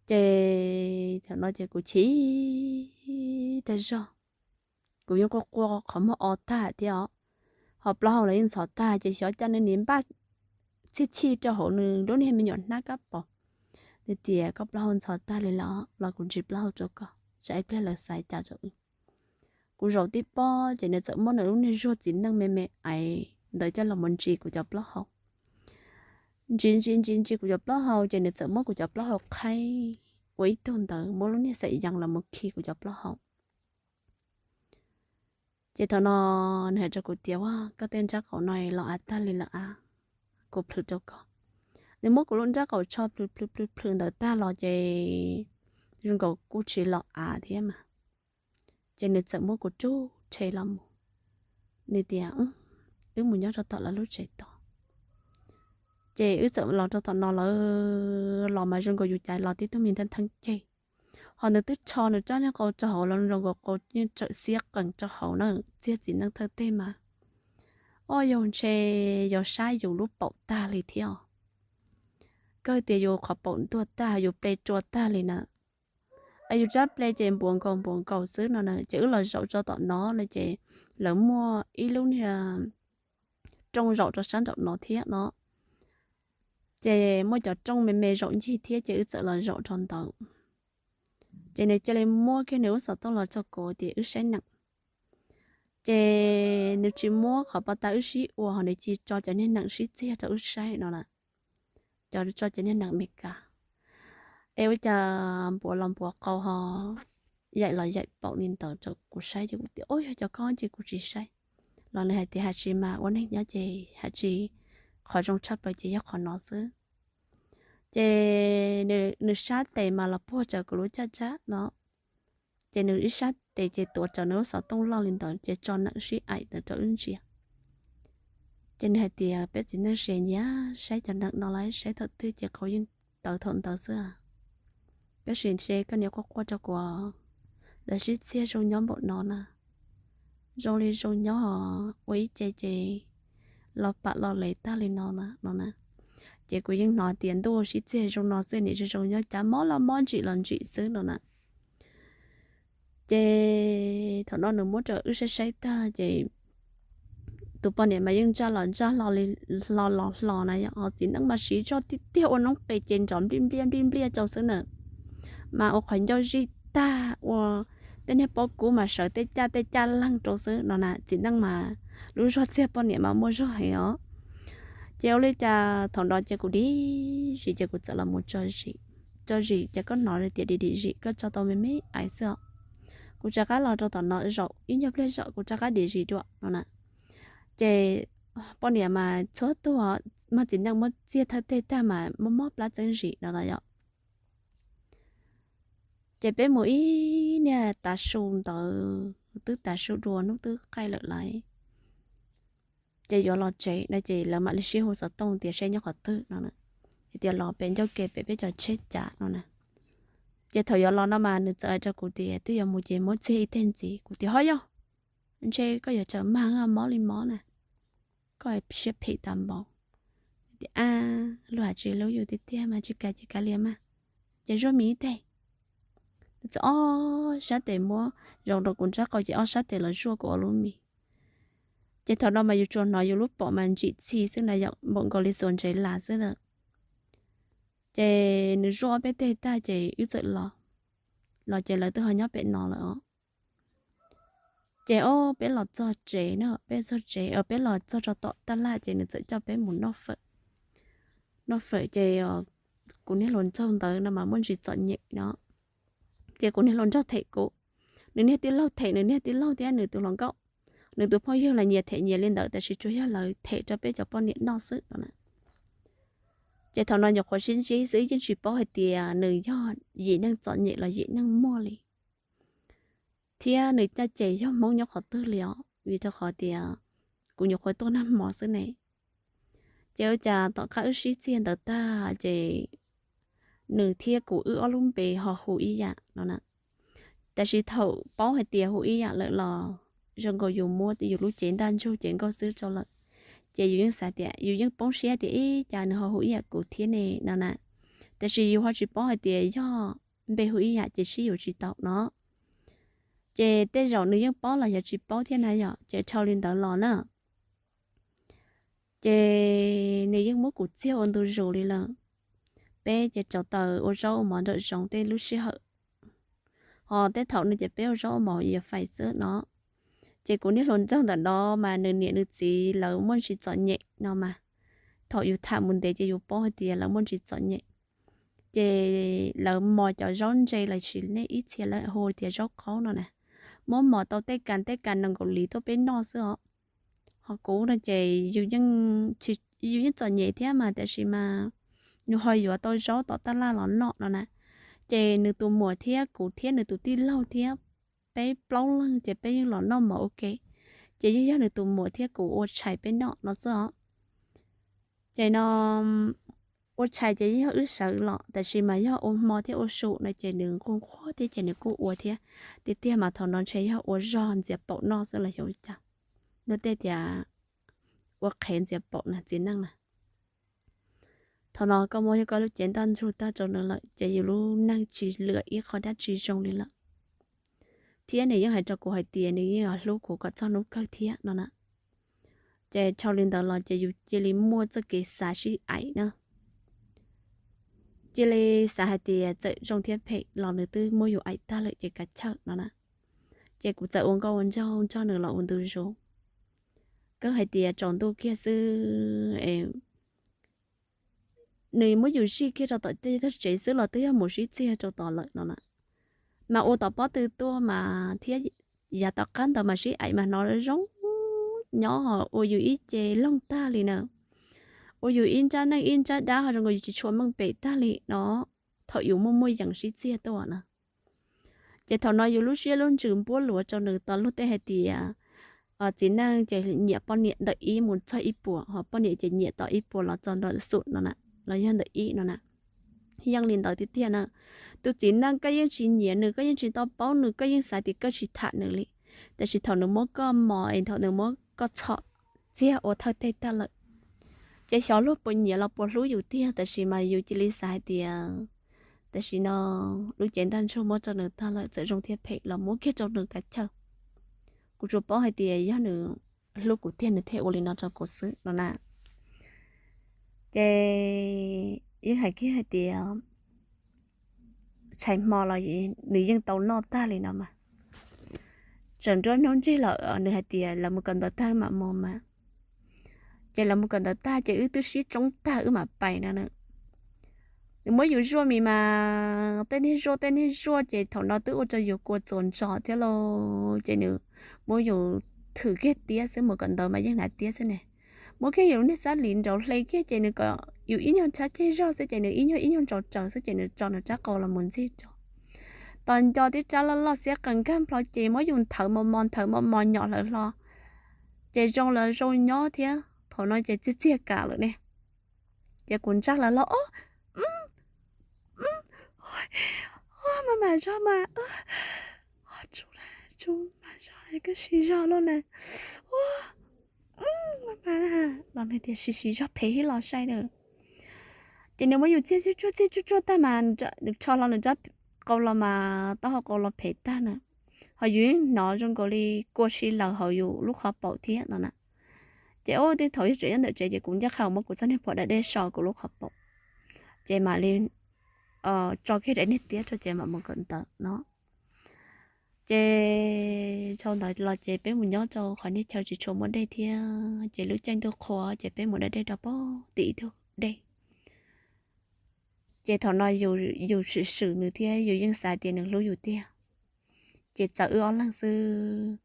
Ces thaum no ces kuv chim tag zog. Kuv yeej quaj quaj qhov muag o tag thiab os, ho plaub hau los yeej ntxhov tag ces xyov cas nws nim npaj txhij txhij rau hauv nws lub niag me nyuam hnab kab paus. Nws tias koj plaub hau ntxhov tag li los los kuv ntsis plaub hau rau koj, tsam ib pliag lawv xav cas rau wb. Kuv zaum tib pob ces nws txawm muab nws lub niag zuag txiv neej me me aiv ntawd coj los mus ntsis kuv cov plaub hau. Ntsis ntsis ntsis ntsis kuv cov plaub hau ces nws txawm muab kuv cov plaub hau qhaib ua ib tug ntawd, muab lub niag xaim yees los mus khi kuv cov plaub hau. Ces thaum no nws hais rau kuv tias, Ua, koj tej nrab qaum no los av tag li lawm av, kuv plhws rau koj. Nws muab kuv lub nrab qaum tsho plhws plhws plhws plhws ntawd tag los ces zoo nkaus kuj tsis los av thiab mas. Ces nws txawm muab kuv rub rhe los mus, nws tias, Wb mus nyob rau tom lawv lub tsev tod. Ces wb txawm los rau tom no lawm, los mas zoo nkaus yus cas los tib tug me nrab theeb ceg. Ho nws twb tsho nws rab niag qau rau hauv los zoo nkaus qau yeej tsawm xiab qees rau hauv na, txiag txiv neej thawj teg mas, o, yog ntshe yog sab yus lub paum tag li thiab. Kawg tias yus qhov paum ntuag tag, yus ple rua tag li na. Yus rab ple ces npuav nkaus npuav nkaus xwb no na. Ces wb los zaum rau tom no no ces lawv muaj ib lub niag rooj zaum rau sab nraum no thiab no. Ces muaj cov rooj me me zaum ncig thiab ces wb txawm los zaum rau ntawd. Ces nws cia li muab kiag nws lub xov tooj los rau kuv tias wb saib neem. Ces nws tsis muab qhov pov tas wb sib ua ho nws cia tso cov niag neem sib txiag rau wb saib no na. Cov tso cov niag neem Meskas. Es ua cas npuav los npuav qau ho yaim los yaim paum li ntawd rau kuv saib ces kuv tias, Ub, yog cov koj ces kuv tsis saib. Los nws hais tias, Has tsis mas ua neeg nyob ces has tsis, qhov zoo tshaj plaws ces yog qhov no xwb. Ces nws sab tes mas los puag raws kuv lub caj dab no. Ces nws ib sab tes ces tuav raws nws lub xov tooj loj li ntawd ces tso neem sib aim ntawd rau wb ntsia. Ces nws hais tias, Peb txiv neej sia nyiam saib cov neem no lawm, saib thaum twg ces qhov yeej tawv thaum ntawd xwb. Tab sis ntshe koj niam quaj quaj rau kuv, lawv sib txiag zoo nyob npaum no na. Zoo li zoo nyob, ua ib ce ces los pam los lev tag li no na, no na. Ces kuv yeej hnov tias ntuj sib txiag zoo no xwb nim zoo zoo nyob, cas mob los mob ntsim los ntsim xwb no na. Ces thaum no nws muab rau wb saib saib tag ces tus poj niam mas yeej ntsaj los ntsaj hlo li, hlo los hlo na, yog ho txiv neej mas siv zog tiag tiag ua noob qes ces nrov nplij npliaj nplij npliaj rau xwb na. Mas ua qhov ncauj zij tag ua tej niag pob kub mas sawv tej caj tej caj leeg rau xwb no na. Txiv neej mas lub zog txiag poj niam mas muaj zog heev os. Ces ua li cas thaum no ces kuv dim zis ces kuv txawm los mus tso zis. Tso zis ces koj hnov tias dim dim zis koj tso tau me me aiv xwb os. Kuv rov qab los rau tom no zaum ib nyuag pliag zaum kuv rov qab dim zis dua no na. Ces poj niam mas txhua tug mas txiv neej muab txiag thawj teg tag mas mob mob plab txeeb zis no na yom. Ces peb mus ib niag tav su ntawd twb tav su dua hnub twb qaij lawm lauj. Ces yuav los tsev no ces lawv mam li sib hu xov tooj tias seb nyob qhov twg no na. Hais tias los pem ncauj ke pem peb cov tsheb cav no na. Ces thaum yuav los no mas nws txawm hais rau kuv tias twb yuav mus ces muab txiag ib teg ntxiv. Kuv tias ho yog, ntshe koj yuav tsawm mag mob li mob na, koj siab phem tas npaum. Tias a, luag hais tsis hlub yus tiag tiag mas tsis kam ces kav liam mas, ces zuaj mis ib teg. Nws txawm ob sab tes muab zoo rau kuv nrab qau ces ob sab tes los zuaj kuv ob lub mis. Ces thaum no mas yus tsuas hnov yus lub paum mas ntsim txhi xwb na yom, npaum nkaus li xuas ntsev las xwb na. Ces nws zuaj ob peb teg tag ces wb txawm los, los ces lawv twb ho nyob pem no lawm os. Ces o, peb los txog tsev na, peb txog tsev, peb los txog rau tom taj laj ces nws txawm coj peb mus noj fawm. Noj fawm ces kuv niag hluas nraug ntawd no mas muaj ntsis txom nyem no, ces kuv niag hluas nraug them kuv, nws niag tij laug them nws niag tij laug thiab nws tus hluas nkauj. Nws tus phooj ywg los nyias them nyias li ntawd tab sis tsuas yog lawv them rau peb cov poj niam noj xwb no na. Ces thaum no nyuam qhuav sib ntsib xwb yeej tsis paub hais tias nws yog yim neeg txom nyem los yim neeg muaj li, thiab nws caj ces yog Hmoob nyob qhov twg li os, vim rau qhov tias kuv nyuam qhuav tuaj nag hmo xwb ne. Ces ua cas tom qab wb sib txiag ntawd tag ces nws thiab kuv wb ob lub npe ho hu ib yam no na. Tab sis thaum paub hais tias hu ib yam lawm los zoo nkaus yus muab yus lub cev ntaj ntsug cev nkauj xwb rau lawm, ces yus yeej xav tias yus yeej poob siab tias ib cas nws ho hu ib yam kuv thiab ne no na. Tab sis yus ho tsis paub hais tias yog npe hu ib yam ces sib yuav tsis tau no. Ces tej zaum nws yeej paub los yog tsis paub thiab na yom, ces dhau li ntawd los na, ces nws yeej muab kuv txiag ua ntu zus li lawm. Peb ces rauv taws ua zaub ua mov nraum zoov tej lub sij hawm, ho tej thaum no ces peb ua zaub ua mov yuav fais xwb no. Ces kuv niag hluas nraug ntawm no mas nws niam nws txiv lawv muaj ntsis txom nyem no mas, thaum yus tham mus ntev ces yus paub hais tias lawv muaj ntsis txom nyem. Ces lawv mos cov zaub ntse los sis nej ib txhia lawv hu tias zaub qaub no na, muab mos tau tej kas tej kas nees nkaum liv tuaj peb noj xwb os. Ho kuv no ces yus yeej txom nyem thiab mas, tiam sis mas nws ho yuav tau zaub tom taj laj los noj no na. Ces nws tus muam thiab kuv thiab nws tus tij laug thiab peb plaub leeg ces peb yeej los noj mov ua ke. Ces yeej yog nws tus muam thiab kuv ua tshais peb noj no xwb os. Ces no ua tshais ces yeej yog wb sawv los, tiam sis mas yog ua hmo thiab ua su no ces nws nquag nquag thiab ces nws kuj ua thiab. Tiag tiag mas thaum no ntshe yog ua zog ntxias paum noj xwb los xyov cas. Luag tej tias ua qhev ntxias paum na txiv neej na. Thaum no koj muab koj lub cev ntaj ntsug tag rau nws lawm ces yus lub neej tsis lwam ib qho dab tsi zoo li lawm. Thiab nws yeej hais rau kuv hais tias nws yeej yuav hlub kuv kom txog hnub kawg thiab no na. Ces dhau li ntawd los ces yus cia li muaj txoj kev xav sib aim na. Cia li xav hais tias txawm zoo thiab phem los nws twb muab yus aim tag lawm ces kav chawj no na. Ces kuv txawm ua nkauj ua nraug nrog nws los ua ntu zus. Kawg hais tias tsaus ntuj kiag xwb, nws muab yus zij kiag rau tom tej tog tsev xwb los twb yog mus sib txiag rau tod lawm no na. Mas ua tom pob tw tuaj mas thiab yav tom qab ntawd mas sib aim mas hnov zoo nyob, ua yus ib ce loog tag li na. Ua yus ib nrab neej ib nrab dab ho zoo nkaus yus tsis tshua meej pem tag li no, thaum yus muaj muaj yees sib txiag tuaj na. Ces thaum no yus lub siab lub ntsws npuab luav rau nws tau luag tej hais tias txiv neej ces nyiam poj niam ntawm ib mus txog ib puas, ho poj niam ces nyiam tom ib puas los txog ntawm xum no na, los yog ntawm ib no na. Yeej li ntawd tiag tiag na. Tus txiv neej koj yeej tsis nyiam nws, koj yeej tsis tau paub nws, koj yeej xav tias koj tsis tham nws li. Tiam sis thaum nws muab koj mos es thaum nws muab koj txhom txiag ua thawj teg tag lawm, ces xyov luag puas nyiam los puas hlub yus tiag, tiam sis mas yus cia li xav hais tias tam sim no lub cev ntaj ntsug muab rau nws tag lawm, txawm zoo thiab phem los muab kiag rau nws kav chawj. Kuv tsuas paub hais tias yog nws hlub kuv tiag nws thiaj ua li no rau kuv xwb no na. Ces yeej hais kiag hais tias tshais hmo los nws yeej tau noj tag li no mas. Tseem nruab hnub nrig lawm nws hais tias lawv mus kawm ntawv tag mam mus mas. Ces lawv mus kawm ntawv tag ces wb twb sib tsoob tag wb mam pais no na. Nws muab yus zuaj mis mas tej niag zuaj tej niag zuaj ces thaum no twb ua rau yus kua txuas ntsos thiab lauj, ces nws muab yus thwm kiag tiab xwb, mus kawm ntawv mas yeej hnav tiab xwb ne. Muab kiag yus lub niag xab lis nraud hle kiag ces nws kom yus ib nyuag nrhab ceg zog xwb ces nws ib nyuag ib nyuag ntsaus tsaws xwb ces nws tso nws rab qau los mus ntxig rau. Tos nco tib rab loj loj xiab qees nkag nplho ces muab yus nthawv mos mos nthawv mos mos nyom hlawv hlo. Ces zoo los zoo nyob thiab, thaum no ces txiag txiag kam lawm ne. Ces kuv ntsaj hlawv hlo, o, mas mas zog mas, tsuj mas zog koj siv zog loj na, mas mas los nws tias siv siv zog phem hib los sai na. Ces nws muab yus txiag tsuj tsuag txiag tsuj tsuag tag mas nws rho hlo nws rab qau los mas taub hau qau los phem tag na. Ho yus yeej hnov zoo nkaus li kua si lawm hauv yus lub qhov paum thiab no na. Ces ub tej thaum yog tseem nyob ntawm tsev ces kuv ncaj qha muab kuv txoj niag phom da dej so kuv lub qhov paum, ces mam li tso kiag daim niag tiab rau ces mam mus kawm ntawv no. Ces dhau ntawd los ces peb mus nyob rau qhov niag chaw tsis tshua muaj dej thiab ces lub caij ntuj qhua ces peb mus da dej rau pem tim ib tug dej. Ces thaum no yus swm swm nws thiab yus yeej xav tias nws hlub yus tiag. Ces txawm wb ob leeg xwb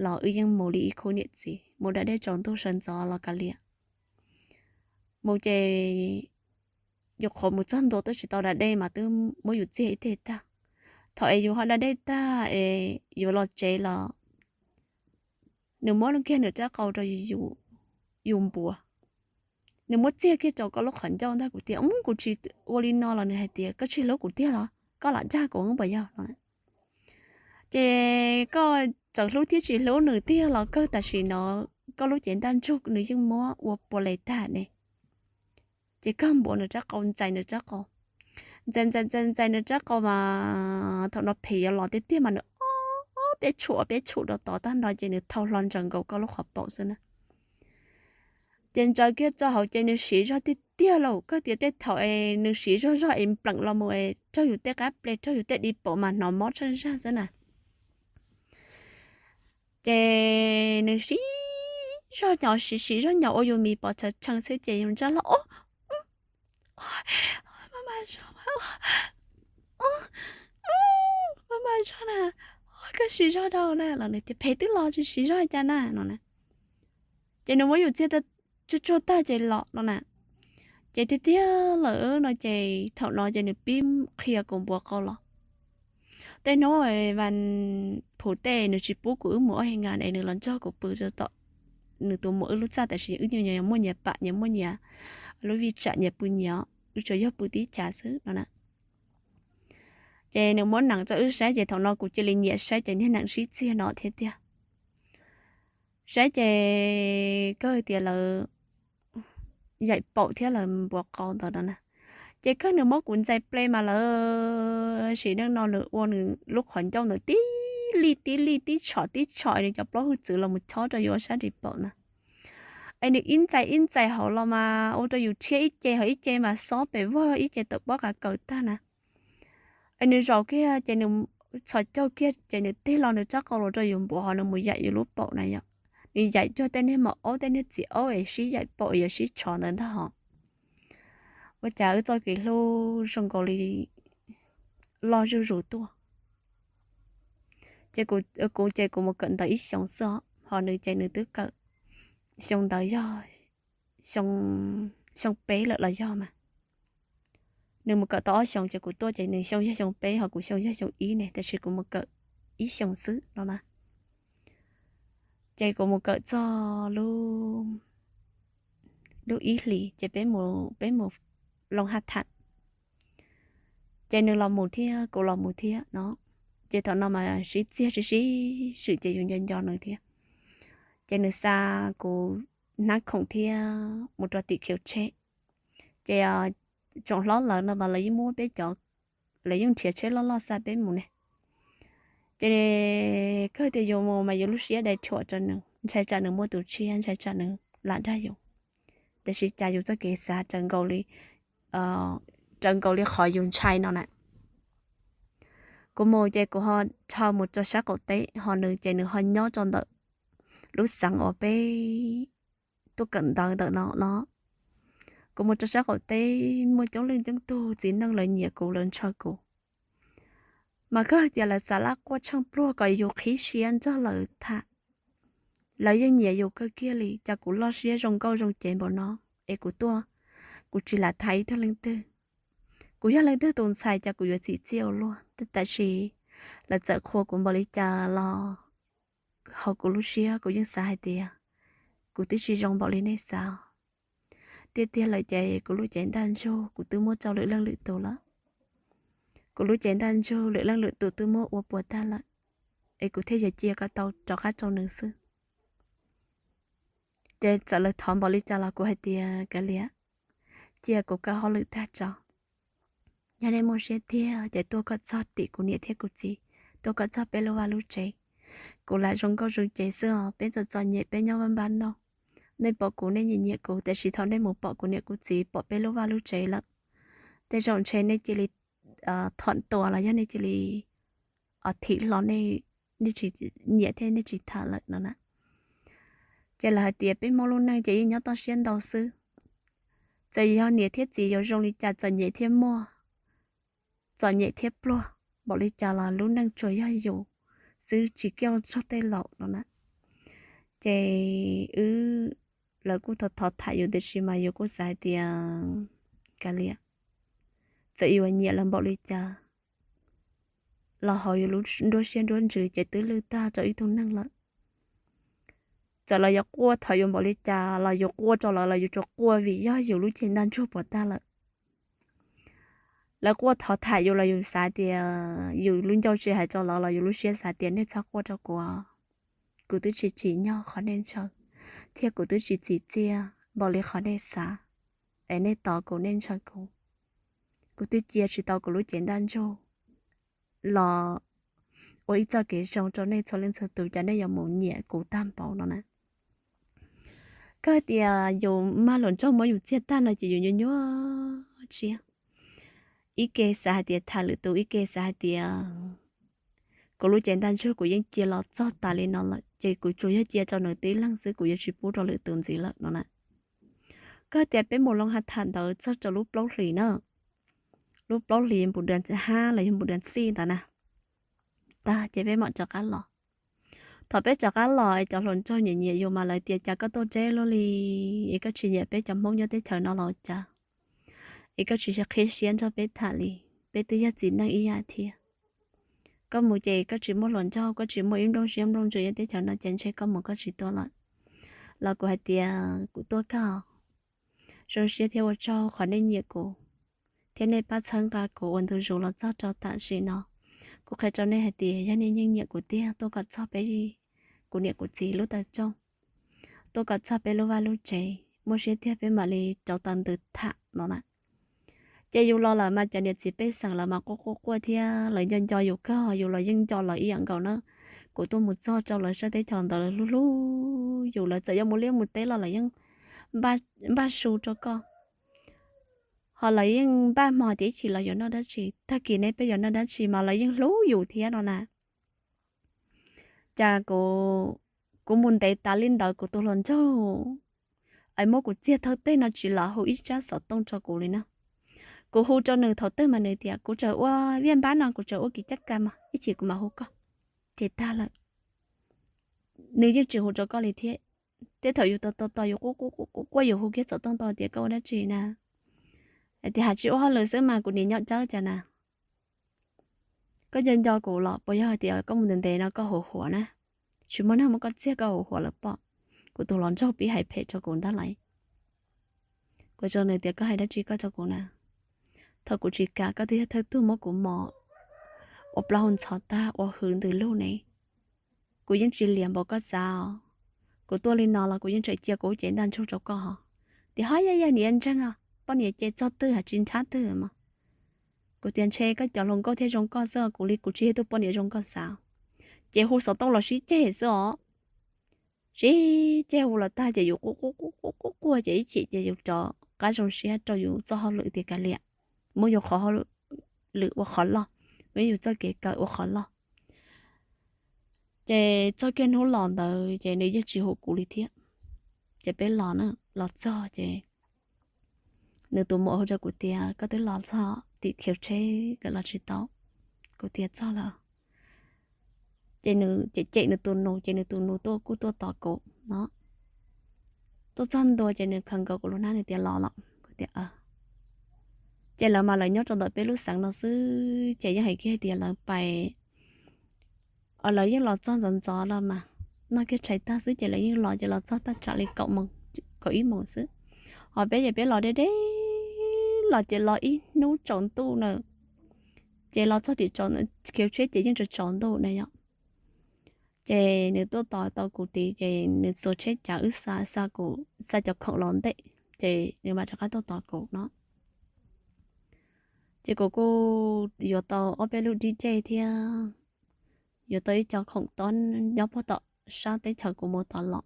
los wb yeej mus li ib khub niam txiv mus da dej tsaus ntuj sawv ntxov los kav liam. Mus ces yus qhuav mus txog ntua twb tsis tau da dej mas twb muab yus txiag ib teg tag. Thaum es yus ho da dej tag es yuav los tsev los nws muab kiag nws rab qau rau yus npuav. Nws muab txiag kiag rau koj lub qhov ncauj ntag. Kuv tias, kuv tsis ua li no los nws hais tias koj tsis hlub kuv tiag los koj lam dag kuv puas yog? Ces koj txawm hlub thiab tsis hlub nws tiag los kawg tam sim no koj lub cev ntaj ntsug nws yeej muab ua puas les tag ne. Ces kawg npuav nws rab qau ntxais nws rab qau, ntxais ntxais ntxais ntxais nws rab qau mas thaum no phem yuav los tiag tiag mas nws ob peb tshum peb tshum rau tod tag nrho ces nws thau hlo ntsaws nkaus koj lub qhov paum xwb na. Ces ntsaws kiag rau hauv ces nws siv zog tiag tiag lauj, koj tias tej thaum es nws siv zog zog es npleem los mus es raug yus tej qab ple raug yus tej di paum mas hnov mob tsheej zag xwb na. Ces nws siv zog nyo siv siv zog nyo ua yus mis pov tshawv tsheej xwb ces yus ntsaj los, o, maj mam zog, maj mam zog na, koj siv zog dhau na los nws tias phem twb los tsis siv zog cas na no na. Ces nws muab yus txiag tsuag tsuag tag ces los no na. Ces tiag tiag lawm no ces thaum no ces nws pib qhia kuv npuav qau los. Tej hnub Vas Phuv tej nws tsis pub kuv wb mus ua hais nkas es nws los nrog kuv pw rau tom nws tus muam wb lub txaj, tab sis wb nyias muaj nyias pam, nyias muaj nyias lub vij tsam, nyias pw nyias, wb tsuas yog pw tib chav xwb no na. Ces nws muab nees rau wb saib ces thaum no kuv cia li nyiam saib ces niag nees sib txiag no thiab tiag. Saib ces kawg tias lawv yaim paum thiab lawv npuav qau ntawd no na. Ces kawg nws muab kuv ntxais ple mas lawv sim neej no nws ua nws lub qhov ncauj ntawd tib lij tib lij tib tshom tib tshom es nws cov plaub hwj txwv los mus chob rau yus ua sab nris paum na. Es nws ib ntxais ib ntxais hauv los mas ua rau yus rhiab ib ce hauv ib ce mas xob pes vog ib ce tawm pob qa kaws tag na. Es nws zaum kiag ces nws txhos caug kiag ces nws tig los nws rab qau los rau yus npuav hos nws mus yaim yus lub paum na yom. Nws yaim cuag tej niag maum aub tej niag txiv aub es sib yaim paum yuav sib tshov ntawd ntag hos. Ua cas wb txoj kev hlub zoo nkaus li loj zuj zus tuaj. Ces kuv ces kuv mus kawm ntawv ib xyoos xwb os, hos nws ces nws twb kawm, xyoo ntawd yog xyoo peb lawm los yog mas. Nws mus kawm tau ob xyoos ces kuv tuaj ces nws xyoo yog xyoo peb hos kuv xyoo yog xyoo ib ne, tab sis kuv mus kawm ib xyoos xwb no na. Ces kuv mus kawm txog lub ib hlis ces peb mus, peb mus loo haj tham. Ces nws los mus thiab kuv los mus thiab no. Ces thaum no mas sib txiag sib sib swm ces yus nco nco nws thiab. Ces nws xa kuv hnab khoom thiab mus rau tim khiv tsheb. Ces tsoom hlob lawv no mas lawv yeej muab peb cov, lawv yeej nrhiav tsheb loj loj xa peb mus ne. Ces kawg tias yus mus mas yus lub siab dai rhuam rau nws, ntshai tsam nws muaj tus tshiab, ntshai tsam nws lam dag yus. Tiam sis cas yus txoj kev xav raws nkaus li, raws nkaus li qhov yus ntshai no na. Kuv mus ces kuv ho dhau mus rau sab qaum teb, ho nws ces nws ho nyob rau ntawm lub xeev uas peb tuaj kawm ntawv ntawm no no. Kuv mus rau sab qaum teb muaj coob leej coob tug txiv neej lawv nyiam kuv lawv ntshaw kuv. Mas kawg tias lawv xav laj quaj tsheej pluag kom yus qhib siab nrog lawv tham. Lawv yeej nyiam yus kawg kiag li, cas kuv loj siab zoo nkauj zoo cev npaum no, es kuv tuaj, kuv tsis lam tham ib tug leej twg. Kuv yog leej twg tus ntxhais cas kuv yuav txim txiaj ua luaj, tab sis lawv txawm qhuas kuv npaum li cas los hauv kuv lub siab kuv yeej xav hais tias kuv twb tsis zoo npaum li nej xav. Tiag tiag lawm ces kuv lub cev ntaj ntsug kuv twb muab rau lwm leej lwm tus lawm. Kuv lub cev ntaj ntsug lwm leej lwm tus twb muab ua puas tag lawm, es kuv thiaj yuav cia kom tau rov qab rau nws xwb. Ces txawm lawv thov npaum li cas los kuv hais tias kav liam, cia kuv kaw hauj lwm tag tso. Yog nej muaj siab tiag ces tuaj kom txog tim kuv niam thiab kuv txiv, tuaj kom txog peb lub vaj lub tsev. Kuv lam zoo nkauj zoo cev xwb os, peb txom txom nyem peb nyob vaj npab no. Nej pom kuv nej nyiam nyiam kuv, tiam sis thaum nej mus pom kuv niam kuv txiv pom peb lub vaj lub tsev lawm, tej zaum ntshe nej cia li thom tua los yog nej cia li thim hlo, nej tsis nyiam thiab nej tsis tham lawm no na. Ces lawv hais tias peb Hmoob lub neej ces yeej nyob toj siab ntau xwb. Txawm yog niam thiab txiv yuav zoo li cas, txom nyem thiab muaj, txom nyem thiab pluag npaum li cas los lub neej tsuas yog yus xwb, tsis kiaj txog tej laus no na. Ces wb, lawv kuj thov thov tham yus tiam sis mas yus kuj xav hais tias kav liam, txawm yus nyiam lawv npaum li cas los hauv yus lub nruab siab nruab ntsws ces twb lwj tag rau ib tug neeg lawm. Txawm lawv yuav quaj thov yus npaum li cas los yus quaj rau lawv los yus tsuas quaj vim yog yus lub cev ntaj ntsug puas tag lawm. Lawv quaj thov tham yus los yus xav tias, yus lub ncauj tsis hais rau lawv los yus lub siab xav tias nej txhob quaj rau kuv, kuv twb tsis tsim nyog qhov nej ntshaw, thiab kuv twb tsis txim txiaj npaum li qhov nej xav, es nej tos kuv nej ntshaw kuv. Kuv twb cia tsis tau kuv lub cev ntaj ntsug los ua ib txoj kev zoo rau nej txhua leej txhua tus, cas nej yuav mus nyiam kuv tag npaum no na. Koj hais tias yus mag hluas nraug muab yus txiag tag no ces yus nyuaj nyuaj siab. Ib ke xav hais tias tham lwm tus, ib ke xav hais tias kuv lub cev ntaj ntsug kuv yeej cia los txog tas li no lawm ces kuv tsuas yog cia rau nws tib leeg xwb, kuv yuav tsis pub rau lwm tus ntxiv lawm no na. Koj tias peb mus loo ha tham ntawd txog rau lub plaub hlis na, lub plaub hlis npus dua hab los yog npus dua xij ntawd na, tag ces peb mam rov qab los. Thaum peb rov qab los es cov hluas nraug nyiam nyiam yus mas lawv tias cas koj tuaj deb luaj li, es koj tsis nyiam peb cov Hmoob nyob teb chaws no los cas, es koj tsis qhib siab nrog peb tham li, peb twb yog txiv neej ib yam thiab. Koj mus ces koj tsis muaj hluas nraug, koj tsis muaj ib nplooj siab nplooj ntsws nyob teb chaws no ces ntshe koj mus koj tsis tuaj lawm. Los kuv hais tias kuv tuaj kawg, zoo siab thiab ua tsaug qhov nej nyiam kuv thiab nej pab txhawb nqa kuv ua ntu zus los txog rau tam sim no. Kuv qhia rau nej hais tias yog nej yeej nyiam kuv tiag, tuaj kom txog peb, kuv niam kuv txiv lub taw rooj, tuaj kom txog peb lub vaj lub tsev, muaj siab tiag peb mam li rauv taws ntws tham no na. Ces yus los lawm mas cov niam txiv pej xeem lawv mas quaj quaj quaj thiab lawv nco nco yus kawg, yus los yeej nco lawv ib yam nkaus na. Kuv tuaj mus txog rau lawv sab teb chaws ntawd lawv hlub hlub yus, lawv txawm yuav mus liaj mus teb los lawv yeej npaj su rau koj, ho lawv yeej npaj hmo tias ib chim los yuav noj dab tsi, tag kis ne peb yuav noj dab tsi mas lawv yeej hlub yus thiab no na. Cas kuv mus ntev tas li ntawd kuv tus hluas nraug es muab kuv txiag thawj teg no tsis los hu ib tsab xov tooj rau kuv li na. Kuv hu rau nws thaum twg mas nws tias kuv tseem ua viaj npab no, kuv tseem ua kis cab kas mas ib chim kuv mam hu koj, ces tag lawm. Nws yeej tsis hu rau koj li thiab. Tej thaum yus tos tos tos yus quaj quaj quaj yus hu kiag xov tooj tau tias koj ua dab tsi na, hais tias has tsis ua hauj lwm xwb mas kuv nim nyob tsawb cas na. Koj nco nco kuv los puas yog hais tias koj mus ntev ntev no koj huv huam na, tsis muaj neeg muab koj txiag koj huv huam lawm pob. Kuv tus hluas nraug pib hais phem rau kuv ntag lauj. Kuv rau nws tias koj hais dab tsi koj rau kuv na, thaum kuv tsis kam koj twb yog thawj tug muab kuv mos ua plaub hau ntxhov tag ua hwv ntws lug ne. Kuv yeej tsis liam npaum koj xav os. Kuv tuaj li no los kuv yeej tseem cia kuv cev ntaj ntsug rau koj hos. Tias ho yog yog niam ntseeg os, poj niam ces txog twg has tsis nrhab twg mos. Kuv tias ntshe koj cov hluas nkauj thiaj zoo koj xwb, kuv li kuv tsis yog tus poj niam zoo koj xav. Ces hu xov tooj los sib ceg xwb os. Sib ceg hu los tag ces yus quaj quaj quaj quaj ces ib chim ces yus rov qab zoo siab rau yus txoj hauj lwm tias kav liam, muab yus qhov hauj lwm ua qhov loj, muab yus txoj kev kawm ua qhov loj. Ces txog kiag hnub los ntawd ces nws yeej tsis hu kuv li thiab. Ces peb los na, los txog ces nws tus muam hu rau kuv tias koj twb los txog tim khiv tsheb lawm los tsis tau? Kuv tias txog lawm. Ces nws cem cem nws tus nus ces nws tus nus tuaj kuj tuaj tos kuv no. Tuaj txog ntua ces nws khaws nkaus kuv lub hnab nws tias los los. Kuv tias ces lawv mas lawv nyob rau ntawm peb lub xeev no xwb ces yeej hais kiag hais tias lawv pais, lawv yeej los txog ntxov ntxov los mas noj kiag tshais tag xwb ces lawv yeej los ces los txog tag tsam li kaum ib moos xwb. Ho peb ces peb los deb deb los ces los ib hnub tsaus ntuj na, ces los txog tim khiv tsheb ces yeej tsaus tsaus ntuj na yom. Ces nws tuaj tos tau kuv tid ces nws txuas tsheb cav wb xa xa kuv xa cov khoom los ntej, ces nws mam rov qab tuaj tos kuv no. Ces kuv kuj yuav tau ob peb lub dib dej thiab yuav tau ib co khoom tob nyob puag tom sab teb chaws kuv mus tod los.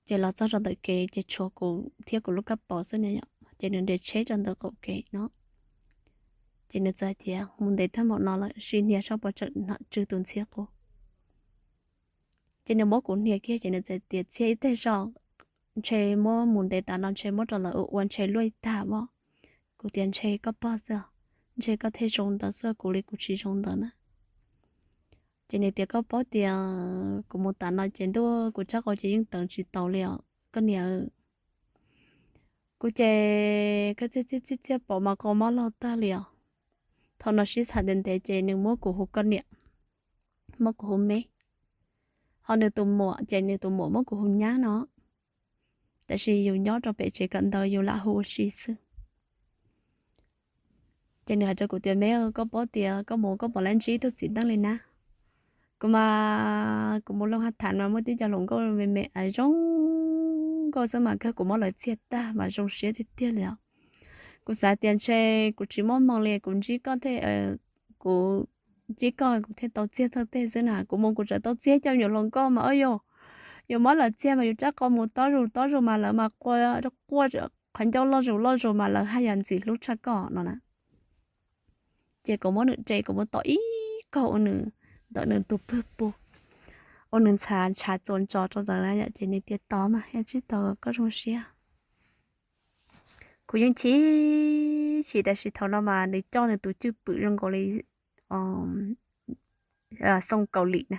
Ces los txog rau ntawm kev ces tshuav kuv thiab kuv lub kab paus xwb ne yom, ces nws nres tsheb rau ntawm qaum kev no. Ces nws txawm hais tias mus ntev tag npaum no lawm sim hnia saib puas tseem tsw tus ntxhiab qub. Ces nws muab kuv hnia kiag ces nws txawm tias txhiab ib teg zog, ntshe muab mus ntev tas no ntshe muab rau lawv ua ua ntshe luaj tag as. Kuv tias ntshe koj pog xwb, ntshe koj thiaj zoo ntawd xwb, kuv li kuv tsis zoo ntawd na. Ces nws tias koj paub tias kuv mus tas no ces ntuj kuv tsab qau ces yeej teev tsis tau li os koj niam. Kuv ces koj txhiab txhiab txhiab paum mas qau mob log tag li os. Thaum no sib tham ntev ntev ces nws muab kuv hu koj niam, muab kuv hu me. Ho nws tus muam ces nws tus muam muab kuv hu nyab no. Tab sis yus nyob rau pem tsev kawm ntawv yus lam hu ua si xwb. Ces nws hais rau kuv tias me, koj paub tias koj mus koj puas lab ntsib tug txiv neej li na. Kuv mas kuv mus loo ha tham mas muaj tib co hluas nkauj me me zoo nkauj xwb mas kawg kuv muab lawv txiag tag mas zoo siab tiag tiag li os. Kuv xav tias ntshe kuv tsis muaj hmoo li kuv ntsib koj thiaj, kuv Tsis koj kuv thiaj tau txiag thawj teg xwb na, kuv mus kuv tseem tau txiag coj me nyuam hluas nkauj mas, o yog, yus muab lawv txiag mas yus rab qau mus tob zus tob zus mas lawv mas quaj, quaj qhov ncauj loj zus loj zus mas lawv haj yam ntxim hlub tshaj koj no na. Ces kuv muab nws tsev, kuv muab tom ib kaug ua nws ntawm nws tus pwg pug, ua nws ntshav ntshav txuas ntsos rau ntawd na yom, ces nws tias tos mas, yog tsis tos koj zoo siab. Kuv yeej chim chim, tab sis thaum no mas nws coj nws tus cwj pwm zoo nkaus li xoo Kaus Lim na.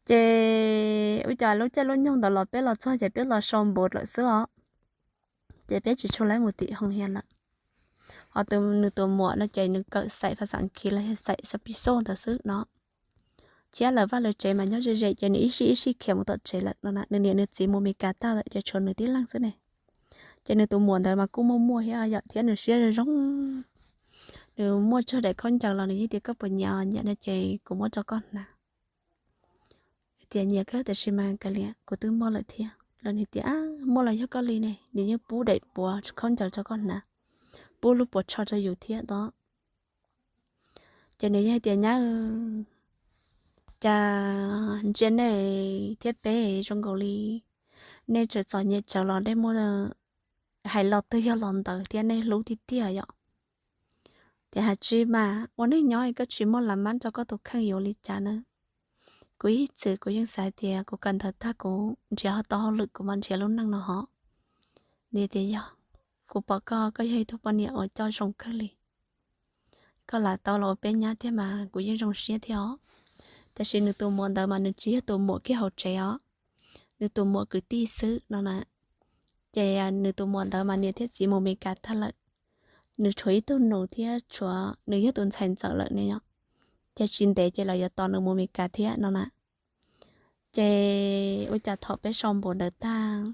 Ces ua cas lub caij lub nyoog ntawd los peb los txog ces peb los sau npaum lawm xwb os. Ces peb tsis tshua laib mus tim hoo hias lawm. Ho nws tus muam no ces nws kawm xaim phas xas Askiv los yog xaim xab pis xoj ntawd xwb no. Thiab lawv vaj lawv tsev mas nyob ze ze ces nws ib sij ib sij khiav mus tom tsev lawm no na. Nws niam nws txiv mus Mes Kas tag lawm ces tshuav nws tib leeg xwb ne. Ces nws tus muam ntawd mas kuj muaj muaj thiab yom, thiab nws siab zoo zoo. Nws muaj tsawg daim khaub ncaws los nws yeej tias koj puas nyiam, nyiam no ces kuv muab rau koj hnav. Tias nyiam kawg tab sis mas kav liam kuv twb muaj lawm thiab los nws tias muaj los yog koj li ne, nws yeej pub daim puav khaub ncaws rau koj hnav, pub lub puav tsho rau yus thiab no. Ces nws yeej hais tias nyab, cas ntsia nej thiab peb zoo nkaus li nej tseem txom nyem tsawv los nej muaj hais los twg yog los ntawd thiab nej hlub tiag tiag yom. Ces hais tsis mas ua neej nyob koj tsis muaj las mab rau koj tus kheej yuav li cas na. Kuv ib txwm kuv yeej xav tias kuv kawm ntawv tag kuv nrhiav tau hauj lwm kuv mam nrhiav lub neej no hos. Nws tias yog, kuv pom koj, koj yog ib tug poj niam uas coj zoo kawg li. Koj lam tau los ua peb nyab thiab mas kuv yeej zoo siab thiab os. Tab sis nws tus muam ntawd mas nws tsis yog tus muam kiag hauv tsev os, nws tus muam kwv tij xwb no na. Ces nws tus muam ntawd mas niam thiab txiv mus Mes Kas tag lawm, nws tshuav ib tug nus thiab tshuav nws yog tus ntxhais ntxawm lawm ne yom. Ces tsis ntev ces lawv yuav tos nws mus Mes Kas thiab no na. Ces ua cas thaum peb sau npaum ntawd tag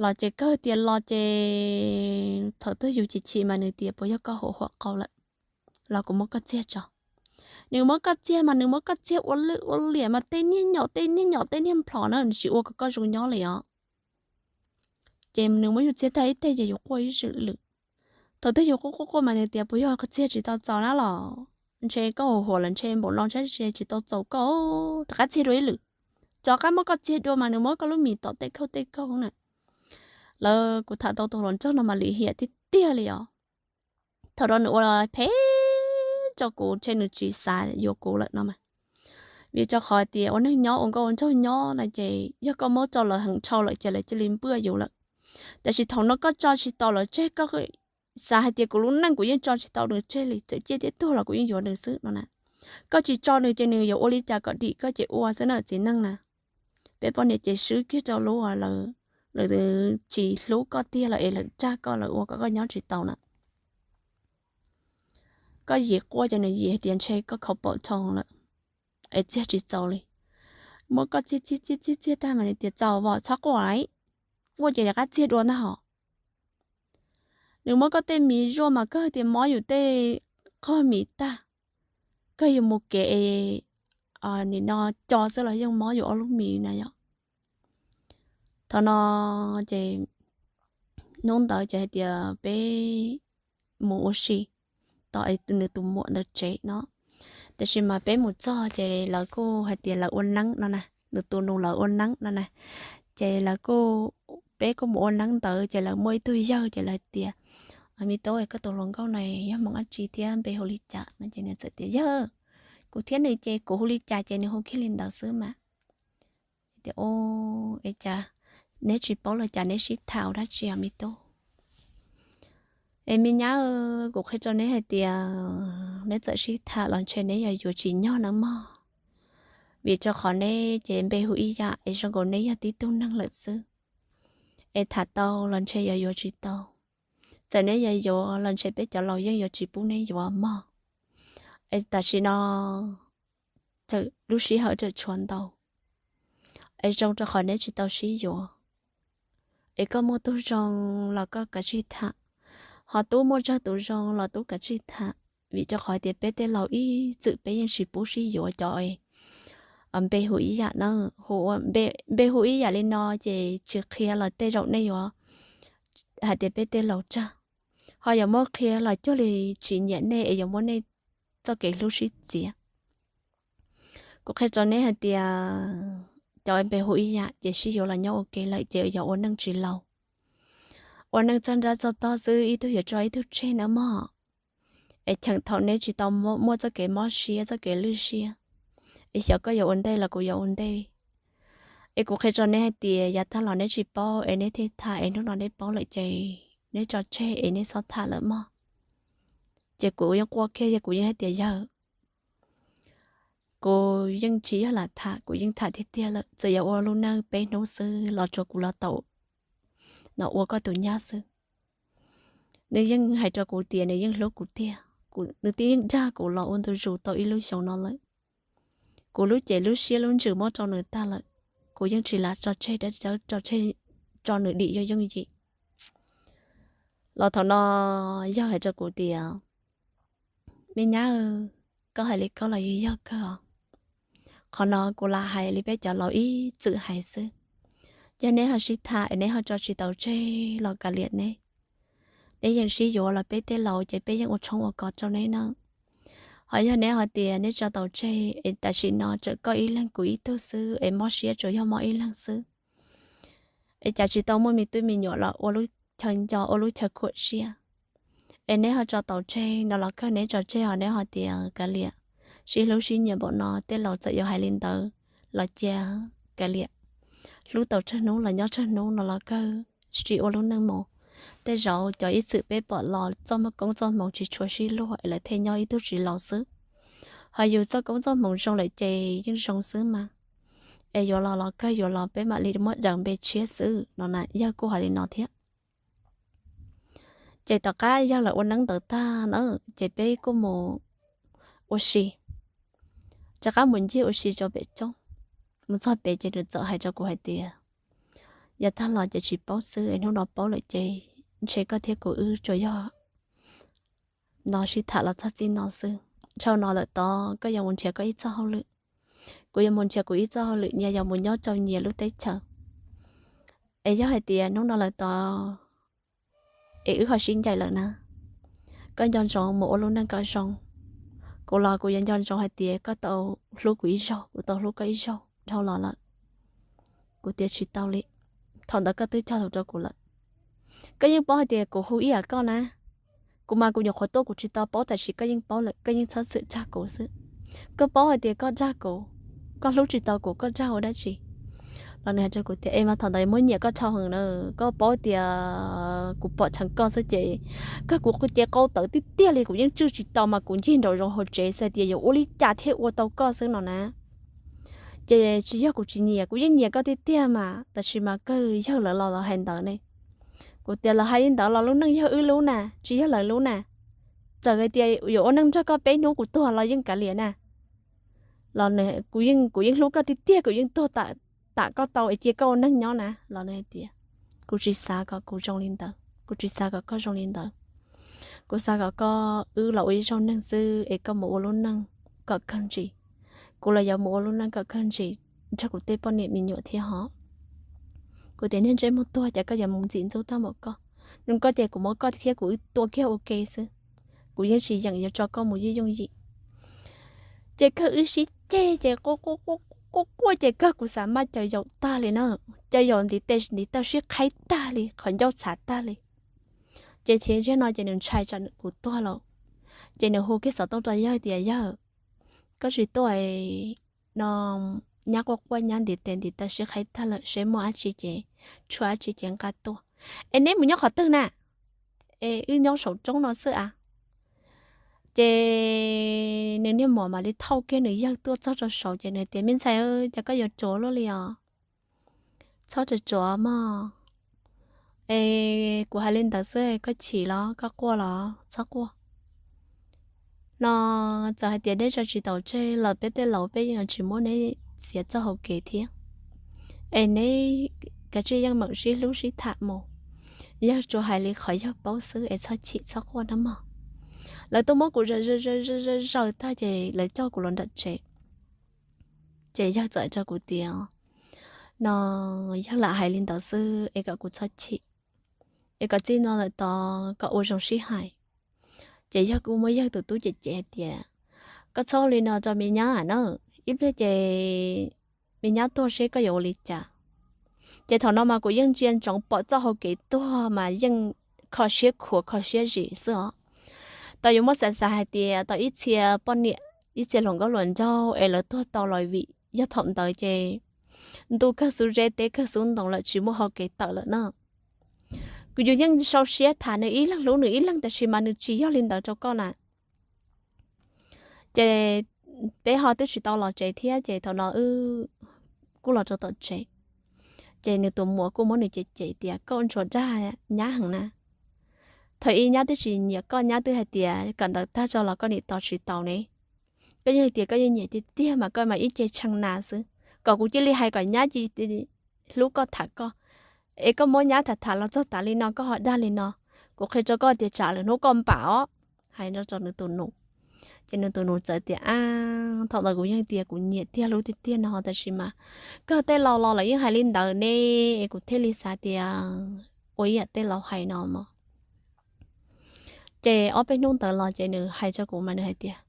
los ces kawg tias los ces thaum twg yus chim chim mas nws tias puas yog koj huam huam qau lawm los kuv muab koj txiag tso. Nws muab koj txiag mas nws muab koj txiag ua lwj ua liam mas tej niag nyaum tej niag nyaum tej niag nplhom na, nws tsis ua kom koj zoo nyob li os. Ces nws muab yus txiag tag ib teg ces yus quaj ib zwm lwm. Thaum twg yus quaj quaj quaj mas nws tias puas yog koj txiag tsis tau txaus na los ntshe koj huam huam lawm ntshe npaum no ntshe tsis tau txaus koj, rov qab txiag dua ib lwm. Rov qab muab koj txiag dua mas nws muab koj lub mis tom tej kauj tej kauj na. Lawv kuv tham tau tus hluas nraug no mas lim hiam tiag tiag li os. Thaum no nws ua phem rau kuv ntshe nws tsis xav yuav kuv lawm no mas. Vim rau qhov tias ua neeg nyob ua nkauj ua nraug nyob no ces yog koj muab rau lawv heev dhau lawm ces lawv cia li npuaj yus lawm. Tab sis thaum no koj tso tsis tau lawv tseg, koj xav hais tias kuv lub neej kuv yeej tso tsis tau nws tseg li, txawm ciaj thiab tuag los kuv yeej yuav nws xwb no na. Koj tsis tso nws ces nws yuav ua li cas kom dim koj ces ua xwb na txiv neej na. Peb poj niam ces swb kiag rau lub uas lawv tsis hlub koj tiag lawm es lawv dag koj lawv ua kom koj nyob tsis tau na. Koj yim quaj ces nws yim hais tias ntshe koj khaus paum thoo lawm es txiag tsis txaus li. Muab koj txiag txiag txiag txiag tag mas nws tias txaus os txhob quaj, quaj ces rov qab txiag dua ntag hos. Nws muab koj tej mis zuaj mas kawg tias mob yus tej qog mis tag, kawg yuav mus kev es nim no co xwb los yeej mob yus ob lub mis na yom. Thaum no ces hnub ntawd ces hais tias peb mus ua si tom nws tus muam ntawd tsev no. Tab sis mas peb mus txog ces lawv kuj hais tias lawv ua neeb no na, nws tus nus lawv ua neeb no na. Ces lawv kuj, peb kuj mus ua neeb ntawd ces lawv muaj ib tug yawg ces lawv tias, me tub, koj tus hluas nkauj no yog hmoov dab tsi thiab npe hu li cas no ces nws txawm tias yawg, kuv thiab nws ces kuv hu li cas ces nws hu kiag li ntawd xwb mas. Tias, es cas neb tsis paub los cas neb sib tham dab tsi os me tub? Es me nyab, kuv qhia rau neb hais tias neb txawm sib tham los ntshe neb yuav yuav tsis nyog nawb mog. Vim rau qhov neb ces npe hu ib yam es zoo nkaus neb yog tib tug neeg lawm xwb. Es tham tau los ntshe yuav yuav tsis tau. Txawm neb yuav yuav los ntshe peb cov laus yeej yuav tsis pub neb yuav mog. Es tam sim no lub sij hawm tseem tshuav ntau, es zoo rau qhov neb tsis tau sib yuav. Es koj muaj tug zoo los koj kav tsij tham, ho tub muaj tsawg tus zoo los tub kav tsij tham. Vim rau qhov tias peb tej laus ib txwm peb yeej tsis pub sib yuav cov npe hu ib yam na. Npe hu ib yam li no ces tsis qhia los tej zaum nej yuav hais tias peb tej laus tsawg. Ho yuav muab qhia los cuag li tsis nyiam nej es yuav muab nej txoj kev hlub sib txiav. Kuv qhia rau neb hais tias cov npe hu ib yam ces sib yuav los nyob ua ke lawm ces yog ua neej tsis laus, ua neej txog nrab txog tog xwb, ib tug yuav tso ib tug tseg nawb mog. Es cheem thaum neb tsis tau muaj txoj kev mob siab txoj kev lwj siab, es xyov koj yuav ua ntej los kuv yuav ua ntej. Es kuv qhia rau neb hais tias yav tag los neb tsis paub es neb thiaj tham, es hnub no neb paub lawm ces neb tso tseg es neb txhob tham lawm mog. Ces kuv yeej quaj kiag thiab kuv yeej hais tias yawg, kuv yeej tsis yog lam tham, kuv yeej tham tiag tiag lawm, txawm yuav ua lub neej peb hnub xwb los tsuav kuv los tau no ua koj tus nyab xwb. Nws yeej hais rau kuv tias nws yeej hlub kuv tiag, nws twb yeej dag kuv los ua ntu zus tau ib lub xyoos no lawm. Kuv lub cev lub siab lub ntsws muab rau nws tag lawm, kuv yeej tsis lam tso tseg dab tsi, tso tseg tso nws dim yooj yooj yim. Los thaum no yawg hais rau kuv tias, me nyab, koj hais li koj los yeej yog kawg os. Qhov no kuv lam hais li peb cov laus ib txwm hais xwb. Yog neb ho sib tham es neb ho tso tsis tau tseg los kav liam neb. Neb yeej sib yuav los peb tej laus ces peb yeej ua tshoob ua kos rau neb na. Ho yog neb hais tias neb tso tau tseg es tam sim no tseem koj ib leeg kuv ib tug xwb es mob siab tsuas yog mob ib leeg xwb, es cas tsis tau muaj me tub me nyuam los ua lub chaw nco ua lub chaw khuam siab. Es neb ho tso tau tseg no los kawg, neb tso tseg ho neb ho tias kav liam, sib hlub sib nyiam npaum no tej laus txawm yuav hais li ntawd los cia kav liam, hlub tau tsawg hnub los nyob tsawg hnub no los kawg, tsis ua lub neej mus. Tej zaum cov ib txwm peb pom los txoj koob txoj hmoov tsis tshua sib luag es lawv thiaj nyob ib tug tsis laus xwb. Ho yus txoj koob txoj hmoov zoo lawm ces yeej zoo xwb mas, es yuav los los kawg, yuav los peb mam li muab daws npe tshiab xwb no na, yawg kuj hais li no thiab. Ces tom qab yawg lawv ua neeb ntawd tag na ces peb kuj mus ua si, rov qab mus ncig ua si rau pem roob. Mus txog pem ces nws txawm hais rau kuv hais tias, yav tag los ces tsis paub xwb es hnub no paub lawm ces ntshe koj thiab kuv wb tsuas yog no sib tham los txog txij no xwb. Dhau no lawm tod koj yuav mus nrhiav koj ib txoj hauj lwm, kuv yuav mus nrhiav kuv ib txoj hauj lwm, nyias yuav mus nyob rau nyias lub teb chaws. Es yog hais tias hnub no lawm tod es wb ho sib ncaim lawm na, koj nco ntsoov mus ua lub neej kom zoo. Kuv los kuv yuav nco ntsoov hais tias koj tau hlub kuv ib zaug, kuv tau hlub koj ib zaug dhau los lawm. Kuv tias tsis tau li, thaum ntawd koj twb cog lus rau kuv lawm. Koj yeej paub hais tias kuv hu ib yam koj na. Kuv mas kuv nyuam qhuav tuaj kuv tsis tau paub, tab sis koj yeej paub lawm, koj yeej txhob txwm dag kuv xwb. Koj paub hais tias koj dag kuv, koj hlub tsis tau kuv, koj dag ua dab tsi? Los nws hais rau kuv tias, es mas thaum ntawd muab nyiam koj dhau heev na, koj paub tias kuv pom dheev koj xwb ces kawg kuv ces qau tawv tiag tiag li, kuv yeej tswj tsis tau mas kuv ncig nraum zoov hauv tsev xav tias yuav ua li cas thiaj ua tau koj xwb no na. Ces tsis yog kuv tsis nyiam, kuv yeej nyiam koj tiag tiag mas, tab sis mas kawg yawg lawv los lawv hais ntawd ne. Kuv tias lawv hais li ntawd los lub neej yog wb lub na, tsis yog lawv lub na. Txawm hais tias yuav ua neej nrog koj peb hnub kuv tuag los yeej kav liam na. Los kuv yeej, kuv yeej hlub koj tiag tiag, kuv yeej tuag tam koj tau es cia koj ua neeg nyob na. Los nws hais tias, kuv tsis xav kom kuv zoo li ntawd, kuv tsis xav kom koj zoo li ntawd. Kuv xav kom koj, wb los ua ib zaug neeg xwb es koj mus ua lub neej kom kawg ntsis, kuv los yuav mus ua lub neej kom kawg ntsis nrog kuv tej poj niam me nyuam thiab hos. Kuv tias niag ntsej muag tuag, cas koj yuav mus ntxim ntxub tag npaum koj? Nug koj ces kuv muab koj thiab kuv wb tua kiag ua ke xwb, kuv yeej tsis yeem yuav tso koj mus yooj yooj yim. Ces kawg wb sib ceg ces quaj quaj ces kawg kuv xav maj caws yaum tag li na, caws yaum ntiv tes ntiv taw sib qhaib tag li, qhov ncauj txhav tag li. Ces txij ntsiag no ces nws ntshai tsam kuv tuag lawm, ces nws hu kiag xov tooj rau yawg tias, yawg, koj tsis tuaj no, nyab quaj quaj nyab ntiv tes ntiv taw sib qhaib tag lawm, seb muaj dab tsi ces tshuav dab tsi ces nqa tuaj. Es neb mus nyob qhov twg na? Es wb nyob saum roob no xwb a. Ces nws niag muam mam li thauj kiag nws yawg tuaj txog rau saud ces nws tias, me ntxhais, cas koj yuav ruam luaj li os? Txhob ruam ruam mog. Es kuv hais li ntawd xwb, koj chim los koj quaj los txhob quaj. No txawm hais tias neb tso tsis taus tseg los peb tej laus peb yeej tsis muab neb txiav txoj hau kev thiab. Es neb kav tsij yeej meem sib hlub sib tham mus. Yawg tsuas hais li qhov yawg paub xwb es txhob chim txhob quaj nawb mog. Lawv tuaj muab kuv zaws zaws zaws tag ces lawv coj kuv los nram tsev. Ces yawg txawm hais rau kuv tias, no yawg lam hais li ntawd xwb es kom kuv txhob chim, es kom txij no lawm tod kom ua zoo sib hais. Ces yawg kuj muab yawg tus tub cem cem hais tias, koj txhob li no rau me nyab na, ib pliag ces me nyab tuag seb koj yuav ua li cas. Ces thaum no mas kuv yeej ntsia ntsoov pom txoj hau kev tuag mas yeej kho siab khuav kho siab zim xwb os. Tau yuav muab xav xav hais tias tau ib txhia poj niam ib txhia hluas nkauj hluas nraug es lawv tuag tau los vim yog thaum ntawd ces ntuj kawg xub zeb teb kawg xub ntoo lawm tsis muaj hau kev tawm lawm na. Kuv yus yeej sau siab tham nws ib leeg hlub nws ib leeg tab sis mas nws tsis yog li ntawd rau koj na. Ces peb ho twb tsis tau los tsev thiab ces thaum no wb kuj los rau tom tsev. Ces nws tus muam kuj muab nws cem cem tias koj ntsuas dag nyab heev na. Thaum ub nyab twb tsis nyiam koj, nyab twb hais tias kawm ntawv tag tso los koj nim tos tsis taus ne. Koj yeej hais tias koj yeej nyiam tiag tiag mas koj mas ib ce tshee nas xwb, kom kuv cia li hais kom nyab cia li hlub koj tham koj. Es koj muab nyab tham tham los txog tas li no koj ho dag li no. Kuv qhia rau koj tias tsam lwm hnub koj npam os. Hais no rau nws tus nus. Ces nws tus nus txawm tias, a, thaum ntawd kuv yeej tias kuv nyiam tiag hlub tiag tiag no tab sis mas koj tej laus los lawv yeej hais li ntawd ne, es kuv thiaj li xav tias ua ib yam tej laus hais no mog. Ces ob peb hnub ntawd los ces nws hais rau kuv mas nws hais tias,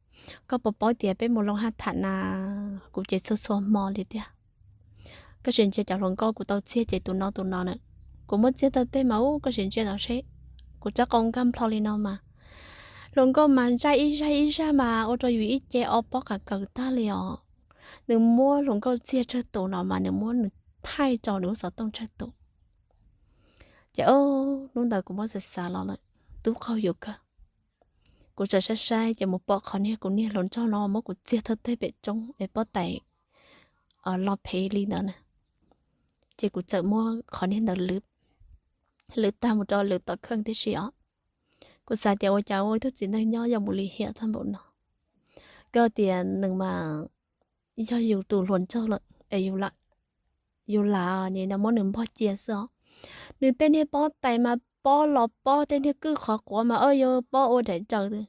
koj puas paub tias peb mus loo haj tham na, kuv ces txhua txhua hmo li tiag. Koj sim ntsia cov hluas nkauj kuv tau txiag ces tus no tus no na, kuv muab txiag tau tej mas ub koj sim ntsia no seb, kuv rab qau nkag nplho li no mas. Hluas nkauj mas ntsaj ib zaj ib zaj mas ua rau yus ib ce o pob qav kaws tag li os. Nws muab hluas nkauj txiag tsawg tus no mas nws muab nws thaij rau nws lub xov tooj tsawg tus. Ces hnub ntawd kuv muab xav xav los lawm, tub qaug yus kawg. Kuv txawm saib saib ces mus pom qhov niag kuv niag hluas nraug no muab kuv txiag thawj teg pem roob es pob tais los phem li ntawd na. Ces kuv txawm muab qhov niag ntawd lwv tag mus rau lwm tom kheej tib si os. Kuv xav tias ua cas ua ib tug txiv neej nyob yuav mus lim hiam tag npaum no. Koj tias nws mas yog yus tus hluas nraug lawm es yus lam nim no muab nws npog cia xwb os. Nws tej niag pob tais mas pob los pob, tej niag kwj qhov quav mas yuav pob ua daim raws,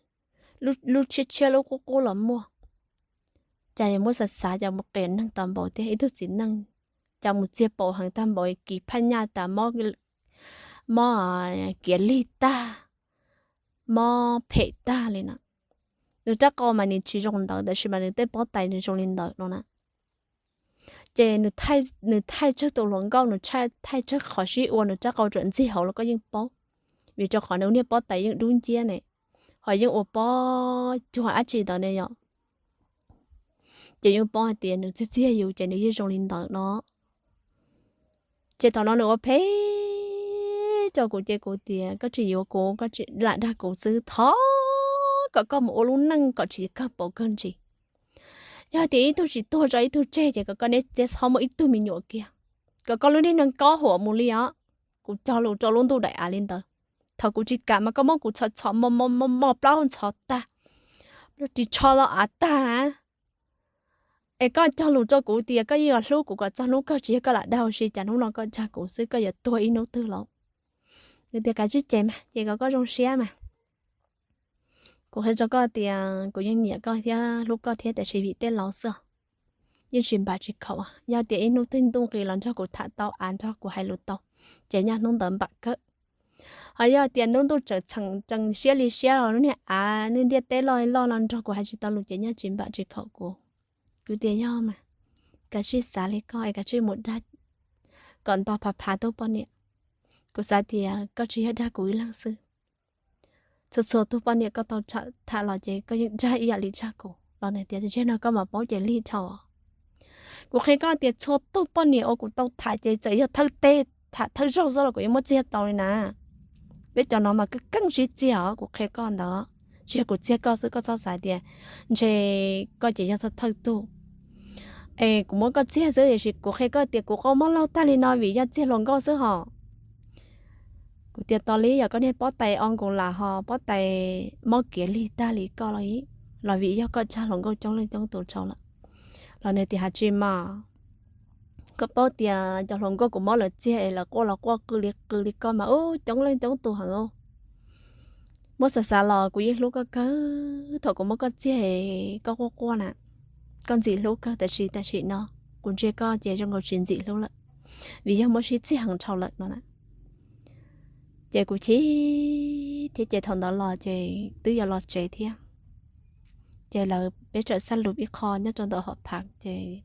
lub tshiab tshiab lub qub qub los muaj. Cas yuav muab xav xav cas mus qias neeg tau npaum tiag, ib tug txiv neej cas mus txiag paum heev tag npaum kis phaj nyaj tas, mob kiav lig tag, mob phem tag li no. Nws rab qau mas nws tsis zoo ntawd tab sis mas nws tej pob tais nws zoo li ntawd no na. Ces nws thaij tsawg tus hluas nkauj, nws thaij tsawg qhov sib ua, nws rab qau tsuas ntxig hauv los koj yeej paub, vim rau qhov nws niag pob tais yeej dub nciab ne, ho yeej ua pob cuag dab tsi ntawd ne yom. Ces yeej paub hais tias nws txiag txiag yus ces nws yeej zoo li ntawd no. Ces thaum no nws ua phem rau kuv ces kuv tias koj tsis yuav kuv, koj lam dag kuv xwb, thov kom koj mus ua lub neej kom tsis kawg paus kawg ntsis. Yog tias ib tug tsis tuag tso ib tug tseg ces kom koj neb txhob muaj ib tug me nyuam kiag, kom koj lub niag neeg kob huam mus li os. Kuv cog lus rau lub ntuj daim av li ntawd. Thaum kuv tsis kam mas koj muab kuv txhom txhom mos mos plaub ntxhov tag, ris tsho los av tag na. Es koj cog lus rau kuv tias koj yeej yuav hlub kuv kom txog hnub kawg, tsis yog koj lam dag ua si, cas hnub no koj dag kuv xwb koj yuav tuag ib hnub twg los? Nws tias kav tsij ces mas ces kom koj zoo siab mas. Kuv qhia rau koj tias kuv yeej nyiam koj thiab hlub koj thiab tab sis vim tej laus xwb, yeej tsis npam tsis khaum. Yog tias ib hnub twg ntuj nqis los nrog kuv tham tau, av nrog kuv hais lus tau, ces nyaj hnub ntawd npam kawg. Ho yog tias hnub ntuj tseem txheem tsees siab li siab los lub niag av niag ntiaj teb loj loj no nrog kuv hais tsis tau lus ces nyaj tsis npam tsis khaum kuv. Kuv tias yog mas, kav tsij xav li koj es kav tsij mus dag kom nto phav phav tug poj niam. Kuv xav tias koj tsis yog dag kuv ib leeg xwb, txhua txhua tug poj niam koj tau tham los ces koj yeej dag ib yam li dag kuv los nws tias tiag no koj mam paub ces lig dhau. Kuv qhia koj tias txhua tug poj niam uas kuv tau tham ces txawm yog thawj teg, tham thawj zaug xwb los kuv yeej muab txiag tau li na. Peb cov no mas keeb keeb sib txiag os, kuv qhia koj ntawd, tsis yog kuv txiag koj xwb, koj txhob xav tias ntshe koj ces yog thawj tug. Es kuv muab koj txiag xwb tiam sis kuv qhia koj tias kuv qau mob laug tag li no vim yog txiag hluas nkauj xwb hos. Kuv tias tos li yog koj niag pob tais o nkaus lam ho pob tais mob kiav lig tag li koj los, los vim yog koj dag hluas nkauj coob leej coob tus rau lawm. Los nws tias ha tsis mas, koj paub tias cov hluas nkauj kuv mob lawv txiag es lawv quaj los quaj qw li qw li koj mas ub coob leej coob tus heev. Muab xav xav los kuv yeej hlub koj kawg, thaum kuv muab koj txiag koj quaj quaj na, koj ntxim hlub kawg tab sis tam sim no kuv ntsia koj ces zoo nkaus tsis ntxim hlub lawm, vim yog muab sib txiag heev dhau lawm no na. Ces kuv chim thiab ces thaum ntawd los ces twb yuav los tsev thiab. Ces lawv peb txawm xab lub ib qho nyob rau ntawm hom phav ces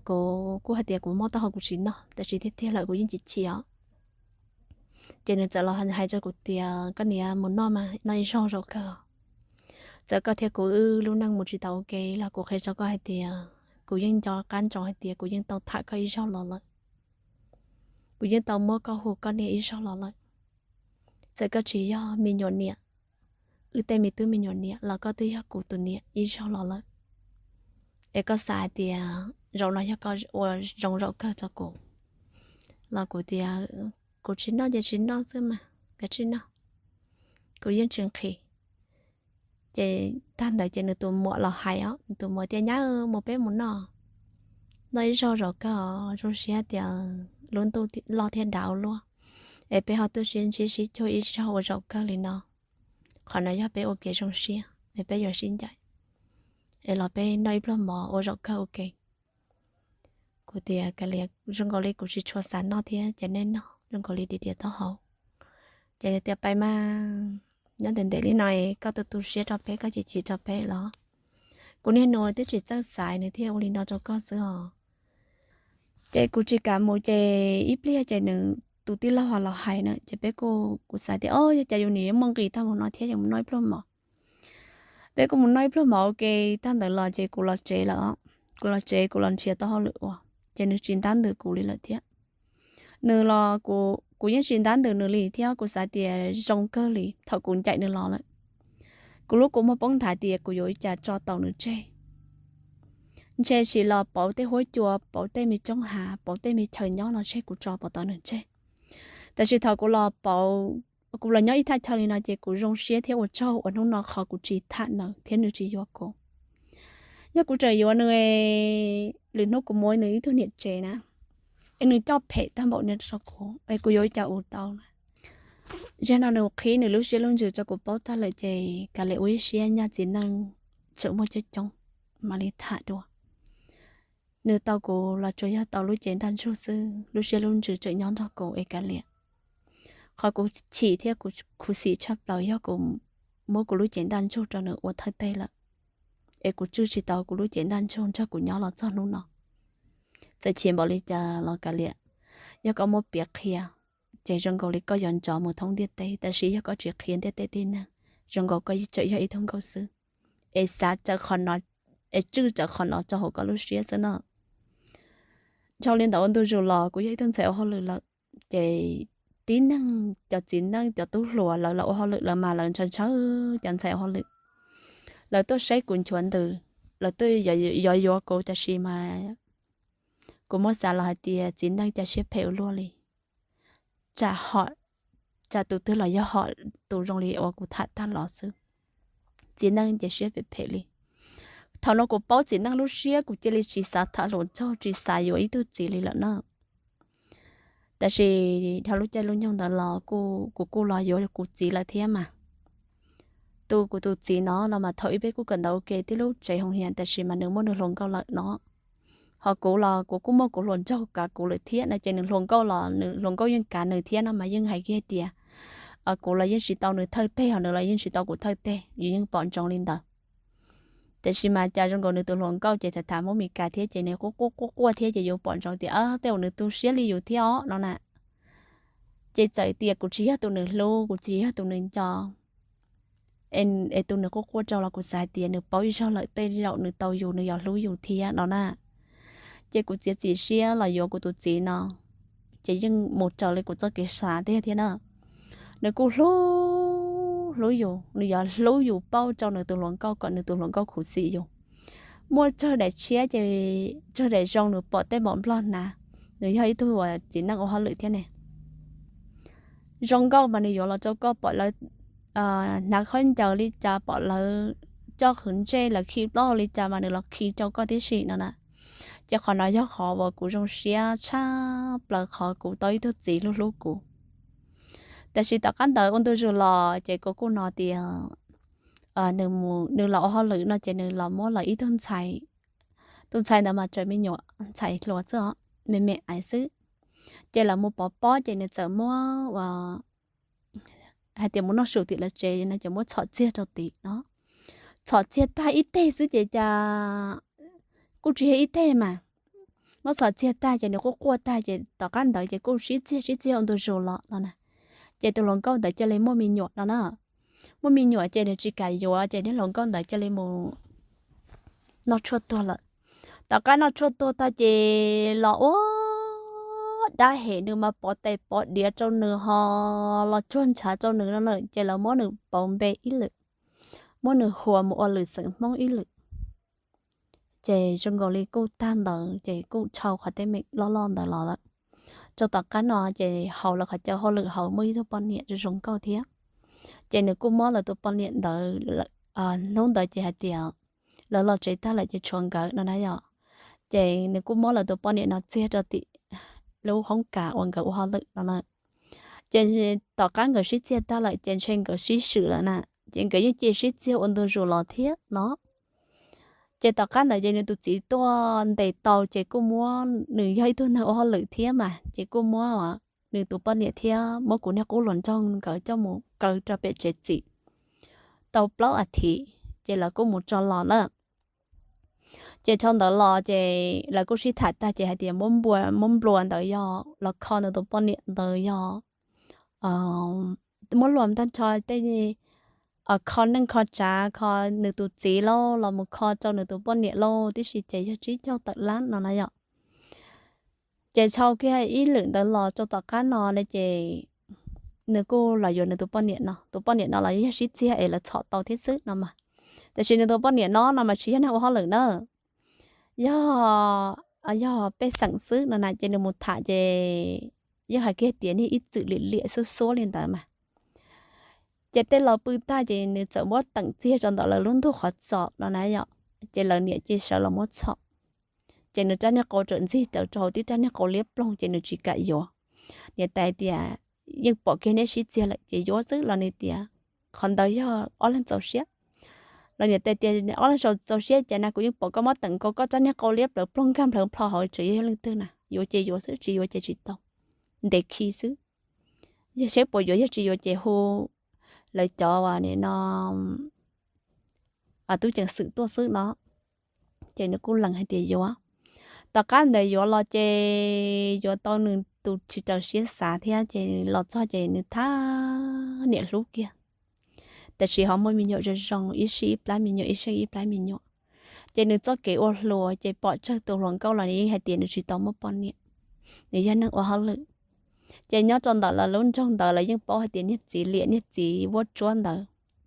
kuv kuj hais tias kuv mob taub hau kuv tsis noj, tab sis tiag tiag lawm kuv yeej tsis chim os. Ces nws txawm los hais rau kuv tias koj niam, mus noj mas, noj ib zaug zaum kawg. Txawm koj thiab kuv wb lub neej mus tsis tau ua ke los kuv qhia rau koj hais tias kuv yeej nco qab ntsoov hais tias kuv yeej tau tham koj ib zaug los lawm. Kuv yeej tau muab koj hu koj niam ib zaug los lawm. Txawm koj tsis yog me nyuam niam, wb tej me tub me nyuam niam los koj twb yog kuv tus niam ib zaug los lawm. Es koj xav hais tias zaum no yog koj ua zoo zaum kawg rau kuv los kuv tias kuv tsis noj ces tsis noj xwb mas, kav tsij noj, kuv yeej tsis nqhis. Ces tag ntawd ces nws tus muam los hais os, nws tus muam tias nyab, mus peb mus noj, noj ib zaug zaum kawg zoo siab tias lub ntuj loj thiab dav ua luaj, es peb ho tuaj sib ntsib sib cuag ib zaug ua zaum kawg li no. Qhov no yog peb ua kev zoo siab es peb yuav sib ncaim, es los peb noj ib pluag mov ua zaum kawg ua ke. Kuv tias kav liam, zoo nkaus li kuv tsis tshua xav noj thiab ces nej noj, zoo nkaus li diav diav taub hau. Ces nws tias pais mas, nyob ntev ntev li no es koj tu tu siab rau peb, koj chim chim rau peb los? Kuv niag nus twb tsis txawj xaiv, nws thiaj ua li no rau koj xwb os. Ces kuv tsis kam mus ces ib pliag ces nws tus tij laug los hais na, ces peb kuj, kuv xav tias o yog cas yus niam yuav muaj nqis tag mus no thiab, ces mus noj ib pluag mov. Peb kuj mus noj ib pluag mov ua ke tag ntawd los ces kuv los tsev lawm. Kuv los tsev, kuv los nrhiav tau hauj lwm ua, ces nws tsis ntab ntws kuv li lawm thiab. Nws los, kuv yeej tsis ntab ntws nws li thiab, kuv xav tias zoo kawg li thaum kuv ncaim nws los lawm. Kuv lub kua muag poob nthav tias kuv yuav ua cas tso tau nws tseg. Ntshe sim los pauv tej huab cua, pauv tej me roob hav, pauv tej me chaw nyob no tseg kuv tso puas tau nws tseg. Tab sis thaum kuv los pauv, kuv los nyob ib thaj chaw li no ces kuv zoo siab thiab ua tsaug uas hnub no qhov kuv tsis tham nws thiab nws tsis yuav kuv. Yog kuv tseem yuav nws, lwm hnub kuv muab nws ib tug niam tsev na, es nws coj phem tag npaum no rau kuv es kuv yuav ua cas ua tau na? Zaum no nws qhib nws lub siab lub ntsws rau kuv paub tag lawm ces kav liam ua ib siab, nyaj txiv neej tseem muaj coob coob, mam li tham dua. Nws tau kuv los tsuas yog tau lub cev ntaj ntsug xwb, lub siab lub ntsws tseem nyob nrog kuv es kav liam. Qhov kuv chim thiab kuv khuv xim tshaj plaws yog kuv muab kuv lub cev ntaj ntsug rau nws ua thawj teg lawm, es kuv tswj tsis tau kuv lub cev ntaj ntsug nrog kuv nyob los txog hnub no. Txawm chim npaum li cas los kav liam, yog koj muab piav qhia ces zoo nkaus li koj yuav nrov mus thoob ntiaj teb, tab sis yog koj tsis qhia ntiaj teb tib neeg, zoo nkaus koj tseem yog ib tug nkauj xwb. Es xav, es tswj rawv qhov no rau hauv koj lub siab xwb no. Dhau li ntawd ua ntu zus los kuv yog ib tug ntxhais ua hauj lwm lawm, ces tib neeg, cov txiv neej, cov tub hluas lawv los ua hauj lwm lawm mas lawv ntshaw ntshaw cov ntxhais ua hauj lwm. Lawv tuaj saib kuv nchuav ntws, lawv tuaj yuav yuav kuv, tab sis mas kuv muab xav los hais tias txiv neej cas siab phem ua luaj li. Tsam, tsam tus twg los yog hom tus zoo li uas kuv tham tag los xwb. Txiv neej ces siab phem phem li. Thaum no kuv paub txiv neej lub siab, kuv cia li tsis xav tham hluas nraug, tsis xav yuav ib tug txiv li lawm na. Tab sis dhau lub caij lub nyoog ntawd los kuv kuj los yuav kuv txiv lawm thiab mas. Tus, kuv tus txiv no no mas thaum ub peb kuj kawm ntawv ua ke tib lub tsev hoo hias, tab sis mas nws muaj nws hluas nkauj lawm no. Ho kuv los kuv kuj muaj kuv hluas nraug kav kuv lawm thiab no, ces nws hluas nkauj los nws hluas nkauj yeej kav nws thiab no mas yeej hais kiag tias kuv los yeej tsis tau nws thawj teg, ho nws los yeej tsis tau kuv thawj teg, yus yeej pom ntsoov li ntawd. Tab sis mas cas zoo nkaus nws tus hluas nkauj ces tham tham Hmoob Mes Kas thiab ces nws quaj quaj quaj quaj thiab ces yuav pom ntsoov tias tej uas nws tu siab li yus thiab os no na. Ces txawm tias kuv tsis yog tus nws hlub, kuv tsis yog tus nws nco, es tus nws quaj quaj rau los kuv xav hais tias nws paub ib zaug lawm tej zaum nws tau yus nws yuav hlub yus thiab no na. Ces kuv txiav txim siab los yuav kuv tus txiv no, ces yeej mus raws li kuv txoj kev xav tiag thiab na. Nws kuj hlub, hlub yus, nws yuav hlub yus pauj rau nws tus hluas nkauj kom nws tus hluas nkauj khuv xim yus. Muaj tsawg daim tshiab ces tsawg daim zoo nws pom tej npaum nplog hnav. Nws yog ib tug uas txiv neej ua hauj lwm thiab ne. Zoo nkauj mas nws yuav los rau koj pom lawv hnav khaub ncaws li cas, pom lawv coj qhwv ntsej, lawv khi plaub hau li cas mas nws los khi rau koj tib si no na. Ces qhov no yog qhov uas kuv zoo siab tshaj plaws qhov kuv tau ib tug txiv hlub hlub kuv. Tab sis tom qab ntawd ua ntu zus los ces kuv kuj hnov tias nws los ua hauj lwm no ces nws los muab lawv ib tug ntxhais. Tus ntxhais ntawd mas tseem me nyuam ntxhais hluas xwb os, me me aiv xwb. Ces lawv mus pov pob ces nws txawm muab ua hais tias mus noj su tim lawv tsev no ces muab txhom txiag rau tim no. txhom txiag tag ib teg xwb ces cas kuj tsis yog ib teg mas, muab txhom txiag tag ces nws quaj quaj tag ces tom qab ntawd ces kuj sib txiag sib txiag ua ntu zus los no na. Ces tus hluas nkauj ntawd cia li muaj me nyuam no na. Muaj me nyuam ces nws tsis kam yuav ces niag hluas nkauj ntawd cia li mus noj tshuaj tuag lawm. Tom qab noj tshuaj tuag tag ces los ua dab hem nws mas pov tes pov diav rau nws ho los tsuag ntshav rau nws no na, ces lawv muab nws pauv npe ib lwm, muab nws hua mus ua lwm xeem Hmoob ib lwm. Ces zoo nkaus li kuj tag ntawd ces kuj dhau qhov teeb meem loj loj ntawd los lawm. Rau tom qab no ces haus lawv qhov chaw hauj lwm haus muaj ib tug poj niam zoo zoo nkauj thiab. Ces nws kuj muab lawv tus poj niam ntawd, hnub ntawd ces hais tias lawv los tsev tag lawm ces tshuav nkawd no na yom. Ces nws kuj muab lawv tus poj niam no txiag rau tim lub hoob kas uas nkawd ua hauj lwm no na. Ces tom qab nkawd sib txiag tag lawm ces ntshe nkawd sib swm lawm na, ces nkawd yeej cia sib txiag ua ntu zus los thiab no. Ces tom qab ntawd ces nws tus txiv tuaj ntes tau ces kuj muab, nws yog ib tug neeg ua hauj lwm thiab mas ces kuj muab nws tus poj niam thiab muab kuv niag qub hluas nraug nkawd coj mus kaw rau pem tsev txim tau plaub as thiv ces lawv kuj mus tso los na. Ces dhau ntawd los ces lawv kuj sib tham tag ces hais tias muab nplua ntawd yog los kho nws tus poj niam ntawd yog muab luag tag nrho tej kho neej kho tsav kho nws tus txiv lauj los mus kho rau nws tus poj niam lauj tib si ces yog tsib caug tawm lab no na yom. Ces dhau kiag ib lwm ntawd los rau tom qab no na ces nws kuj los yuav nws tus poj niam no, tus poj niam no los yog sib txiag es lawv txhom tau thiab xwb no mas. Tiam sis nws tus poj niam no no mas tsis yog neeg ua hauj lwm na, yog, yog pej xeem xwb no na ces nws mus tham ces yeej hais kiag tias niag ib txwm liam liam xuab xuab li ntawd mas. Ces tej laus pw tag ces nws txawm muab teem txiag rau ntawm lawv lub ntug qhov txos no na yom, ces lawv niam ces sawv los muab txhom. Ces nws rab niag qau txawm ntxig tawm rau hauv tib rab niag qau liab ploog ces nws tsis kam yuav. Niam tais tias yeej pom kiag neb sib txiag lawm ces yuav xwb los nws tias qhov ntawd yog ob leeg txaus siab. Los niam tais tias ob leeg txaus siab ces na kuv yeej pom koj muab teem nkaus koj rab niag qau liab plawv ploog nkag nplawv plho hauv tsev yog leej twg na, yuav ces yuav xwb tsis yuav ces tsis tau, ntev khi xwb. Yog seb puas yuav yog tsis yuav ces hu lawv cov uas nim no tub ceev xwm tuaj xwb no. Ces nws kuj lees hais tias yuav. Tom qab ntawd yuav los ces yuav tau nws tus tsis raws siab xav thiab ces los txog ces nws thab niam hlub kiag. Tiam sis ho muaj me nyuam zoo zoo ib sij ib plab me nyuam ib sij ib plab me nyuam. Ces nws txoj kev ua hluas ces pom tsawg tus hluas nkauj los nws yeej hais tias nws tsis tau muaj poj niam, nws yog neeg ua hauj lwm. Ces nyob rau ntawm lawv lub nroog ntawd lawv yeej paub hais tias niag txiv liam niag txiv vuab tsuab ntawd,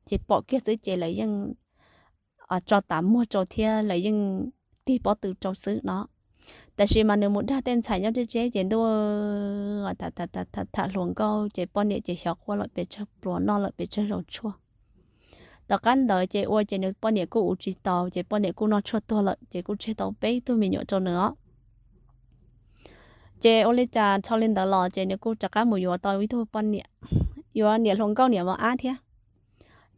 ces pom kiag xwb ces lawv yeej tso tas muag rau thiab lawv yeej tig pob tw rau xwb no. Tab sis mas nws mus dag tej ntxhais nyob teb tsev ces ntuj, tham hluas nkauj ces poj niam ces xyov quaj lawm pes tsawg pluas noj lawm pes tsawg zaus tshuaj. Tom qab ntawd ces ua ces nws poj niam kuj uv tsis tau ces poj niam kuj noj tshuaj tuag lawm ces kuj tseg tau peb tug me nyuam rau nws os. Ces ua li cas dhau li ntawd los ces nws kuj rov qab mus yuav tau ib tug poj niam, yuav niam hluas nkauj niam mos ab thiab.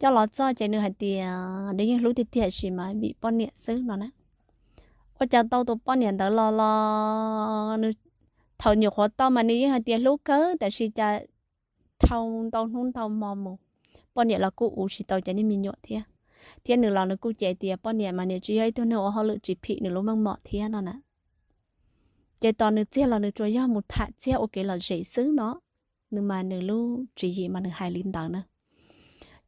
Coj los txog ces nws hais tias nws yeej hlub tiag tiag sis mas vim poj niam xwb no na. Ua cas tau tus poj niam ntawd los los nws, thaum nyuam qhuav tau mas nws yeej hais tias hlub kawg tab sis cas dhau ntau hnub ntau hmo mus, poj niam los kuj uv tsis tau cov niag me nyuam thiab. Thiab nws los nws kuj cem tias poj niam mas nws tsis yog ib tug neeg ua hauj lwm tsis phim nws lub meej mom thiab no na. Ces tos nws txiag los nws tsuas yog mus tham txiag ua kev lom zem xwb no. Nws mas nws lub tswv yim mas nws hais li ntawd na.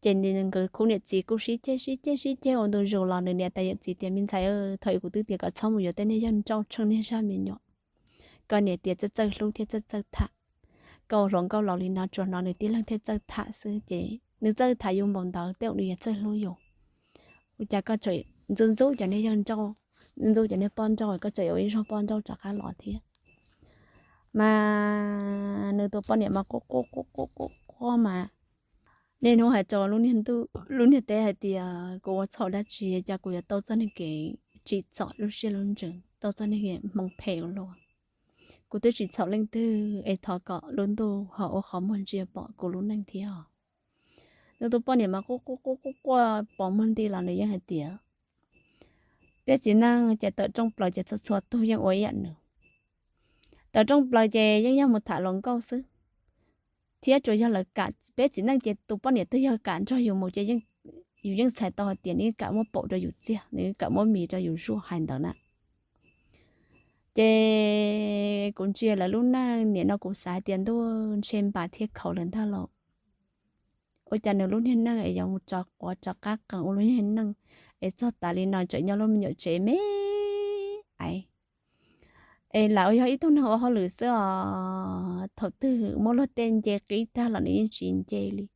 Ces nkawd khub niam txiv kuj sib ceg sib ceg sib ceg ua ntu zus los nws niam tais yawm txiv tias me ntxhais, thaum ub kuv twb tias kom txhob mus yuav tej niag yawg nrauj tsheej niag zaj me nyuam. Koj niam tias txawj txawj hlub thiab txawj txawj tham. Koj ua hluas nkauj laus li no tsuas hnov nws tib leeg thiaj txawj tham xwb ces nws txawj tham yus npaum ntawd tej zaum nws yuav txawj hlub yus. Ua cas koj tseem ntxub ntxub cov niag yawg nrauj, ntxub cov niag poj nrauj, koj tseem yuav ib zog poj nrauj rov qab los thiab. Mas nws tus poj niam mas quaj quaj quaj quaj quaj mas niaj hnub hais rau lub niag teb hais tias kuv ua txhaum dab tsi cas kuv yuav tau txoj niag kev tsim txom lub siab lub ntsws, tau txoj niag kev hmoov phem ua luaj. Kuv twb tsis txhaum leej twg es thov kom lub ntuj ho ua qhov muag ntsia pom kuv lub neej thiab. Nws tus poj niam mas quaj quaj quaj quaj quaj pos muag nti los nws yeej hais tias peb txiv neej ces tawm rooj plaws ces txhua txhua tug yeej ua ib yam nws. Tawm rooj plaws ces yeej yog mus tham hluas nkauj xwb, thiab tsuas yog lawv kam, peb txiv neej ces tus poj niam twg yog kam nrog yus mus ces yeej yus yeej txhais tau hais tias nws kam muab paum rau yus txiag, nws kam muab mis rau yus zuaj hais ntawd na. Ces kuv ntsia lawv lub neej nim no kuv xav hais tias ntuj ntshe npas thiab khaus lawm ntag lauj. Ua cas nws lub niag neej es yuav mus rov quav rov qab qees ua lub niag neej es txog tas li no tseem nyob lub me nyuam tsev me aiv. Es lam ua yog ib tug neeg ua hauj lwm xwb os, thaum twg muab luag tej nce qib tag los nws yeej tsis nce li.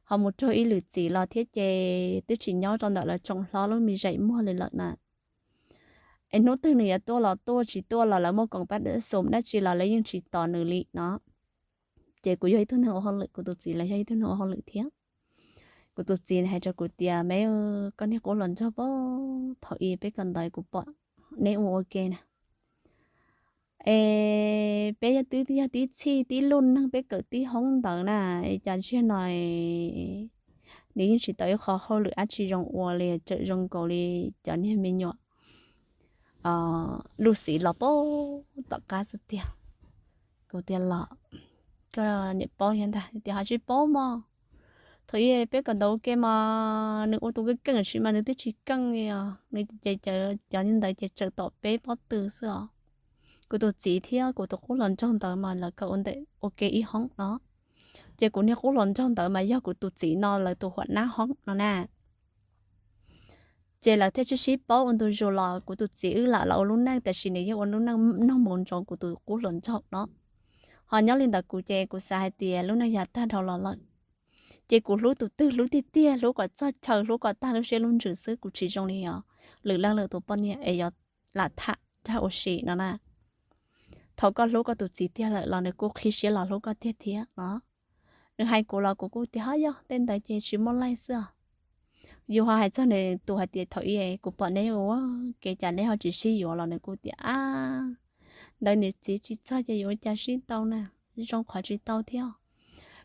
Ho mus raug ib lwm txim los thiab ces twb tsis nyob rau ntawm lawv tsoom hlob lub me zeem muag li lawm na. Es hnub twg nws yuav tuaj los tuaj, tsis tuaj los lawv muaj koom pab xum dab tsi los lawv yeej tsis tos nws li no. Ces kuv yog ib tug neeg ua hauj lwm, kuv tus txiv los yog ib tug neeg ua hauj lwm thiab. Kuv tus txiv hais rau kuv tias, me, koj niag qub hluas nraug pab, thaum ub peb kawm ntawv kuv pom neb ua ua ke na. Es peb yog twb yog tib txhij tib lub neej, peb kawm tib hoob ntawd na, es cas ntsiag no nws yeej tsis tau ib qho hauj lwm dab tsi zoo ua li, tseem zoo nkaus li cov niag me nyuam lub xiv los paub tom qab xwb tiag. Kuv tias los, koj niam paub thiab ntag. Tias ho tsis paub mog. Thaum ub peb kawm ntawv ua ke mas nws ua tus keej keej, tab sis mas nws twb tsis keej li os, nws ces cov ntawd ces tseem tom peb pob tw xwb os. Kuv tus txiv thiab kuv tus qub hluas nraug ntawd mas lawv kawm ua ntej ua ke ib hoob no. Ces kuv niag qub hluas nraug ntawd mas yog kuv tus txiv no lawv tus huam nab hoob no na. Ces lawv thiaj sib sib paub ua ntu zus los kuv tus txiv wb lam los ua lub neej, tab sis nws yeej ua lub neej noj mov ntsoov kuv tus qub hluas nraug no. Ho nyob li ntawd kuv ces kuv xav hais tias lub neej yog tag dhau los lawm. Ces kuv hlub tus twg hlub tiag tiag, hlub kom txog chaw, hlub kom tag lub siab lub ntsws xwb, kuv tsis zoo li os lwm leej lwm tus poj niam es yuav lam tham rag ua si no na. Thaum koj hlub koj tus txiv tiag lawm los nws kuj qhib siab los hlub koj tiag thiab no. Nws hais kuv los kuv kuj tias ho yog tej ntawd ces tsis muaj laij xwb os. Yus ho hais txog nws tus hais tias thaum ub kuv pom neb ua ke cas neb ho tsis sib yuav los nws kuj tias ab, ntawd nws txiv tsis txog ces yuav ua cas sib tau na, zoo qhov tsis tau thiab.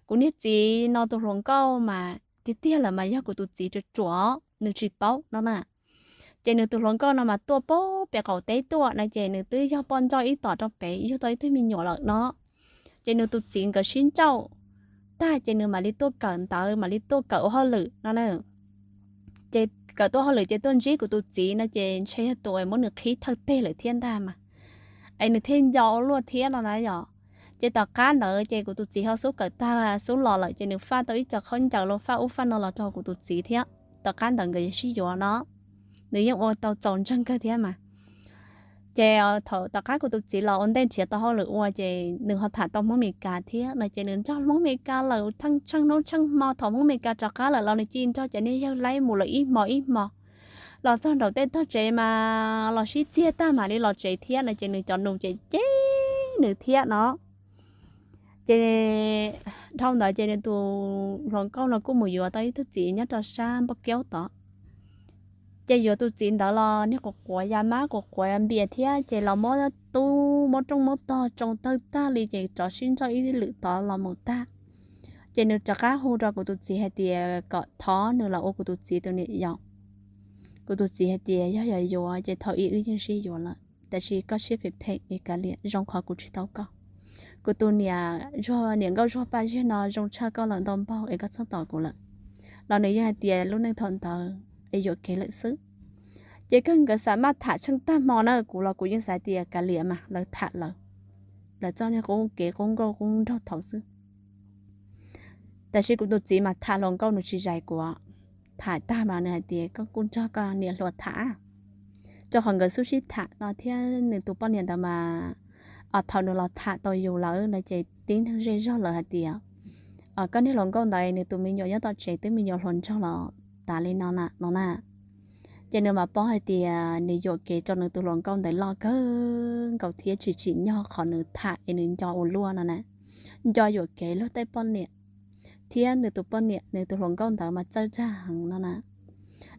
Kuv niag txiv no tus hluas nkauj mas tiag tiag lawm mas yog kuv tus txiv ruam ruam, nws tsis paub no na. Ces nws tus hluas nkauj no mas tuaj pem qaum teb tuaj no ces nws twb yog poj nrauj ib tom rau pem yug tau ib tug me nyuam lawm no. Ces nws tus txiv nkawd sib nrauj tag ces nws mam li tuaj kawm ntawv, mam li tuaj kawm ua hauj lwm no na. Ces kawm tuaj hauj lwm ces tuaj ntsib kuv tus txiv no ces ntshe yog tus muab nws qhib thawj teg lawm thiab ntag mas, es nws thiaj nco ua luaj thiab no na yom. Ces tom qab ntawd ces kuv tus txiv ho xub kawm tag xub los lawm ces nws faj tau ib co khaub ncaws los faj ub faj no los rau kuv tus txiv thiab. Tom qab ntawd nkawd yeej sib yuav no, nws yeej ua tau txaus ntseeg kawg thiab mas. Ces thaum tom qab kuv tus txiv los ua ntej nrhiav tau hauj lwm ua ces nws ho tham tau Hmoob Mes Kas thiab no ces nws nrog Hmoob Mes Kas lawm tsheej hnub tsheej hmo. Thaum Hmoob Mes Kas rov qab lawm los nws cia li nrog cov niag yawg laib mus lawm ib hmo ib hmo. Los txog nraum tej tog tsev mas los sib txiag tag mam li los tsev thiab no ces nws cov nus ces cem nws thiab no. Ces dhau ntawd ces nws tus hluas nkauj no kuj mus yuav tau ib tug txiv nyob rau sab Npauj Kaub tod. Ces yuav tus txiv ntawd los niag quav quav ya mab quav quav npias thiab ces los muab tub muab rooj muab tog tsoo tawg tag li ces rov sib nrauj ib lwm tod los mus tag. Ces nws rov qab hu rau kuv tus txiv hais tias kom thov nws los ua kuv tus txiv tus niam yau. Kuv tus txiv hais tias yog yog yuav ces thaum ub wb yeej sib yuav lawm, tab sis koj siab phem phem es kav liam, zoo qhov kuv tsis tau koj. Kuv tus niam zuag, niam nkauj zuag paj ziag no zoo tshaj koj lawm ntau npaug es koj txhob tos kuv lawm. Los nws yeej hais tias lub neej thaum ntawd es yuam kev lawm xwb. Ces kawg nkawd xav maj tham tsheej tag hmo na, kuv los kuv yeej xav tias kav liam mas lawv tham lawv, lawv txoj niag qub kev qub nkauj qub nraug thaum xwb. Tab sis kuv tus txiv mas tham hluas nkauj nws tsis zais kuv, tham tag mas nws hais tias koj kuj nrog koj niam hluas tham, rau qhov nkawd xub sib tham no thiab nws tus poj niam ntawd mas thaum nws los tham tau yus lawm no ces tib neeg zej zog lawm hais tias koj niag hluas nkauj ntawd nws tus me nyuam nyob tom tsev twb me nyuam hluas nraug los tas li no na no na. Ces nws mam paub hais tias nws yuam kev rau nws tus hluas nkauj ntawd loj kawg nkaus thiab tsis tsim nyog qhov nws tham es nws nco ua luaj no na. Nco yuam kev luag tej poj niam, thiab nws tus poj niam nws tus hluas nkauj ntawd mas txawj tag heev no na.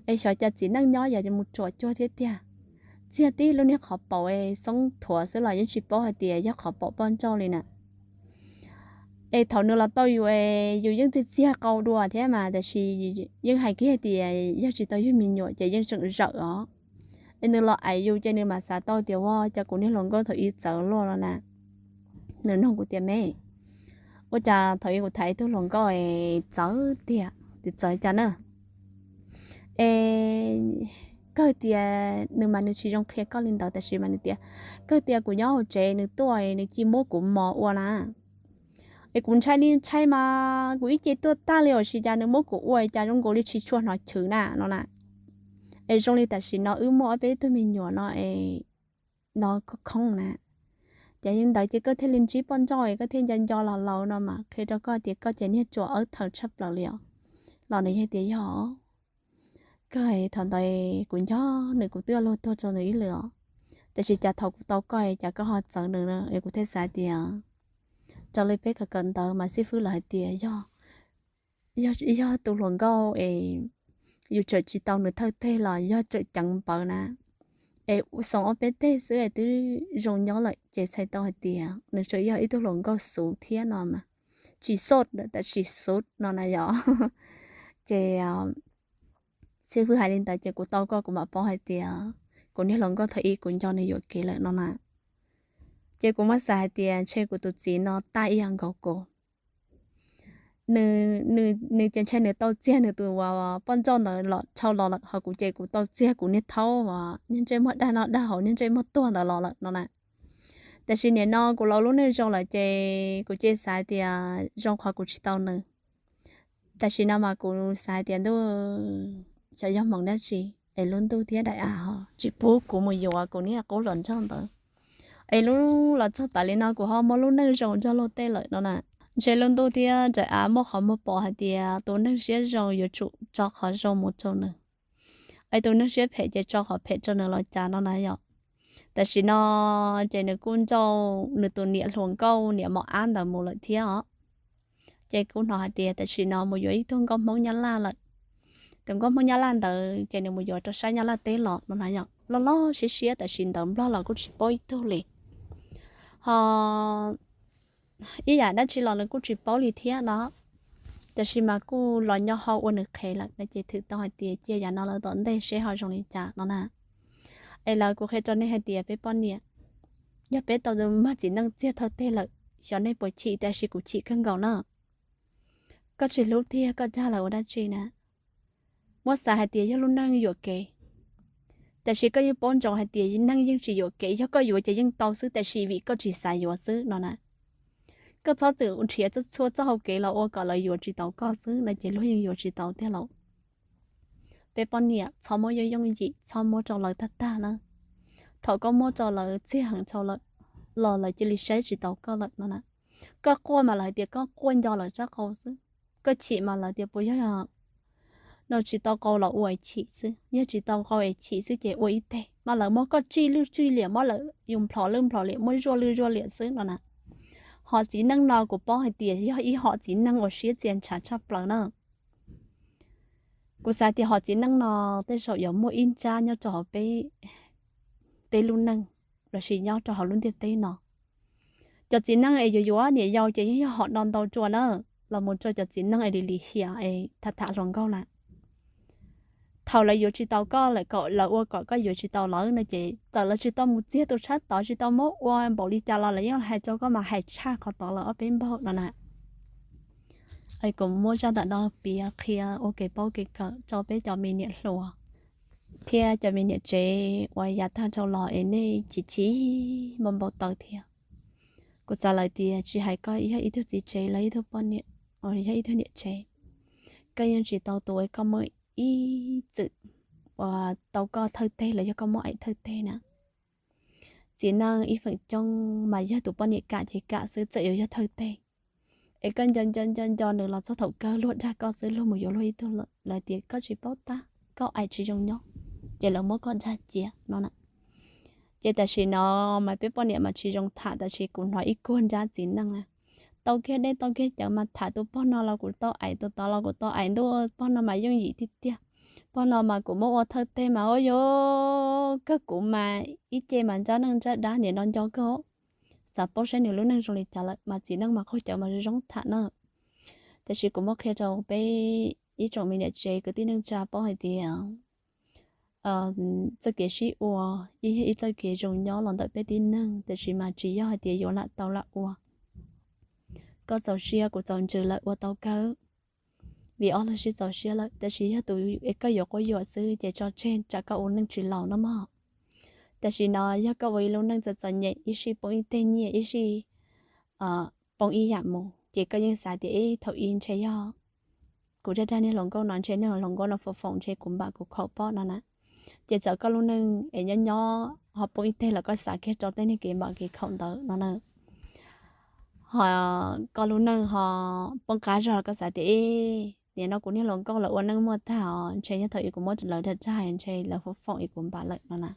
Es xyov cas txiv neej nyob yog mus ruam cuag thiab tiag. Txiag tib lub niag qhov paum es xoob thuav xwb los yeej tsis paub hais tias yog qhov paum poj nrauj li na. Es thaum nws los tau yus es yus yeej txiag txiag qau dua thiab mas, tab sis yeej hais kiag tias yog tsis tau yug me nyuam ces yeej tseem zawm os. Es nws los ais yus ces nws mam xav tau tias ua cas kuv niag hluas nkauj thaum ub txawv luaj no na. Nws nug kuv tias me, ua cas thaum ub kuv tham ib tug hluas nkauj es txawv tiag, txawv cas na? Es kawg tias nws mas nws tsis zoo qhia koj li ntawd, tab sis mas nws tias kawg tias kuv nyob hauv tsev nws tuaj nws cia muab kuv mos ua na. Es kuv ntshai li ntshai mas kuv ib ce tuaj tag li, ua cas nws muab kuv ua cas zoo nkaus li tsis tshua hnov chwv na no na. Es zoo li tam sim no wb muaj ob peb tug me nyuam no es no khoob khoob na. Ces yog li ntawd ces koj thiaj li ntsib poj nrauj es koj thiaj nco nco los laus no mas qhia rau koj tias koj ces niag tsuas awb thaws tshaj plaws li os. Los nws yog tias yog kawg, thaum ntawd kuv nco nws kuv twb yuav luag tuag rau nws ib lwm os. Tab sis cas thaum kuv tau koj es cas koj ho txawv nws na, es kuv thiaj xav tias raws li peb kawm kawm ntawv mas xib fwb lawv hais tias yog, yog tus hluas nkauj es yus tsawm tsis tau nws thawj teg los yog tsawm ceev npawv na, es xoom ob peb teg xwb es twb zoo nyob lawm ces txhais tau hais tias nws tseem yog ib tug hluas nkauj xuv thiab no mas, tsis xoj tab sis xuv no na yom. Ces xib fwb hais li ntawd ces kuv tau koj kuv mam paub hais tias kuv niag hluas nkauj thaum ub kuv nco nws yuam kev lawm no na. Ces kuv muab xav hais tias ntshe kuv tus txiv no tag ib yam nkaus kuv. Nws, nws ces ntshe nws tau txiag nws tus poj nrauj ntawd los dhau los lawm, ho kuv ces kuv tau txiag kuv niag thaub uas niag ntsej muag dag noj dag haus niag ntsej muag tuag ntawd los lawm no na. Tab sis nim no kuv laus lub neej zoo lawm ces kuv cia xav tias zoo qhov kuv tsis tau nws. Tam sim no mas kuv xav tias ntuj, xyov yog hmoov dab tsi es lub ntuj thiab daim av ho tsis pub kuv mus yuav kuv niag qub hluas nraug ntawd. Es lub los txog tas li no kuv ho muaj lub neej zoo nrog luag tej lawm no na. Ntshe lub ntuj thiab daim av muaj qhov muag pom hais tias tus neeg siab zoo yuav tsum tso qhov zoo mus rau nws, es tus neeg siab phem ces tso qhov phem rau nws los cas no na yom. Tam sim no ces nws kuj nrauj nws tus niam hluas nkauj niam mos ab ntawd mus lawm thiab os. Ces kuj hnov hais tias tam sim no mus yuav ib tug nkauj Hmoob Nyab Laj lawm. Tus nkauj Hmoob Nyab Laj ntawd ces nws mus yuav rau sab Nyab Laj teb los no na yom. Loj loj siab siab tab sis ntawv Nplog los kuj tsis paub ib tug li, ho ib yam dab tsi los nws kuj tsis paub li thiab no. Tab sis mas kuj los nyob hauv ua nws qhev lawm no ces thwm tau hais tias cia yav no lawm tom ntej seb ho zoo li cas no na. Es lawv kuv qhia rau nej hais tias peb poj niam, yog peb tau mag txiv neej txiag thawj teg lawm, xyov nej puas chim, tab sis kuv chim kawg nkaus na. Koj tsis hlub tiag koj dag lawv ua dab tsi na? Muab xav hais tias yog lub neej yuam kev, tab sis koj yeej paub ntsoov hais tias neeg yeej tsis yuam kev, yog koj yuav ces yeej tau xwb, tab sis vim koj tsis xav yuav xwb no na. Koj txhob txwm nrhiav txhua txhua txoj hau kev los ua kom lawv yuav tsis tau koj xwb no ces luag yeej yuav tsis tau tiag lauj. Peb poj niam txhob muab yooj yooj yim, txhob muab rau lawv tag tag na. Thaum koj muab rau lawv txiag heev dhau lawm los lawv cia li saib tsis taus koj lawm no na. Koj quaj mas lawv hais tias koj quaj nco lawv tsab qau xwb. Koj chim mas lawv tias puas yog no tsis tau qau los ua es chim xwb, yog tsis tau qau es chim xwb ces ua ib teg mas lawv muab koj tsij lwj tsij liam, muab lawv yus nplhov lwj nplhov liam, muab zuaj lwj zuaj liam xwb no na. Hom txiv neej no kuv paub hais tias yog ib hom txiv neej uas siab txias ntshav tshaj plaws na. Kuv xav tias hom txiv neej no tej zaum yuav muaj ib ntsab nyob rau hauv peb lub neej lossis nyob rau hauv lub ntiaj teb no. Cov txiv neej es yuav yuav niam yau ces yeej yog hom no ntau dua na, los mus rau cov txiv neej es li lim hiam es tham tham hluas nkauj na. Thaum lawv yuav tsis tau koj lawm, kom lawv ua kom koj yuav tsis tau lawv no ces txawm lawv tsis tau mus txiag tus tshab tod, tsis tau muab ua npaum li cas los lawv yeej hais rau koj mas hais tshaj qhov tod lawm ob peb npaug no na. Kuv muab zaj ntawm no piav qhia ua kev paub kev kawm rau peb cov me niam hluas thiab cov me niam tsev uas yav tag dhau los es nej chim chim npau npau taws thiab. Kuv xav lawm tias tsis hais koj yog ib tug txiv tsev los ib tug poj niam, yog ib tug niam tsev, koj yeej tsis tau tus uas koj muaj ib txwm uas tau koj thawj teg los yog koj muab aim thawj teg na. Txiv neej ib feem coob mas yog tus poj niam kam ces kam xwb, txawm yuav yog thawj teg. Es koj nco nco nco nco nws los txog thaum kawg luag dag koj xwb, luag mus yuav luag ib tug lawm, lawv tias koj tsis paub tab, koj aim tsis zoo nyob, ces lawv muab koj dag cia no na. Ces tam sim no mas peb poj niam mas tsis zoo tham, tab sis kuv hnov ib kuag nrab txiv neej na, tau kiag dej tau kiag cawv mas tham tus pog no los kuv tau aim, tus tod los kuv tau aim, ntuj pog no mas yooj yim tiag tiag. Pog no mas kuv muab ua thawj teg mas ua yog kawg kuv mas ib ce mas nrab neej nrab dab nim no nco kawg. Xav paub saib nws lub neej zoo li cas lawm mas txiv neej mas qaug cawv mas zoo zoo tham na. Tab sis kuv muab qhia rau peb ib tsoom me niam tsev kwv tij neej tsa paub hais tias txoj kev sib ua yeej yog ib txoj kev zoo nyob los ntawm peb tib neeg, tab sis mas tsis yog hais tias yuav lam tau lam ua. Koj txaus siab kuv txaus ntsws lawm ua tau kawg. vim ob leeg sib txaus siab lawm. Tab sis yog tus es koj yuav quab yuam xwb ces tso tseg tsam koj ua neej tsis laus no mog. Tam sim no yog koj ua ib lub neej txom txom nyem, ib sij poob ib teg nyiaj, ib sij poob ib yam mus, ces koj yeej xav tias ib thaum ub ntshe yog kuv dag dag niag hluas nkauj no, ntshe niag hluas nkauj no foom foom ntshe kuv npam kuv khaum pob no na. Ces txawm koj lub neej es nyob nyob ho poob ib teg los koj xav kiag rau tej niag kev npam kev khaum ntawd no na. Ho koj lub neej ho poob qab zog los koj xav tias ib nim no kuv niag hluas nkauj lawv ua neej muaj tag os, ntshe yog thaum ub kuv muab lawv dag dag ntshe lawv foom foom es kuv npam lawm no na.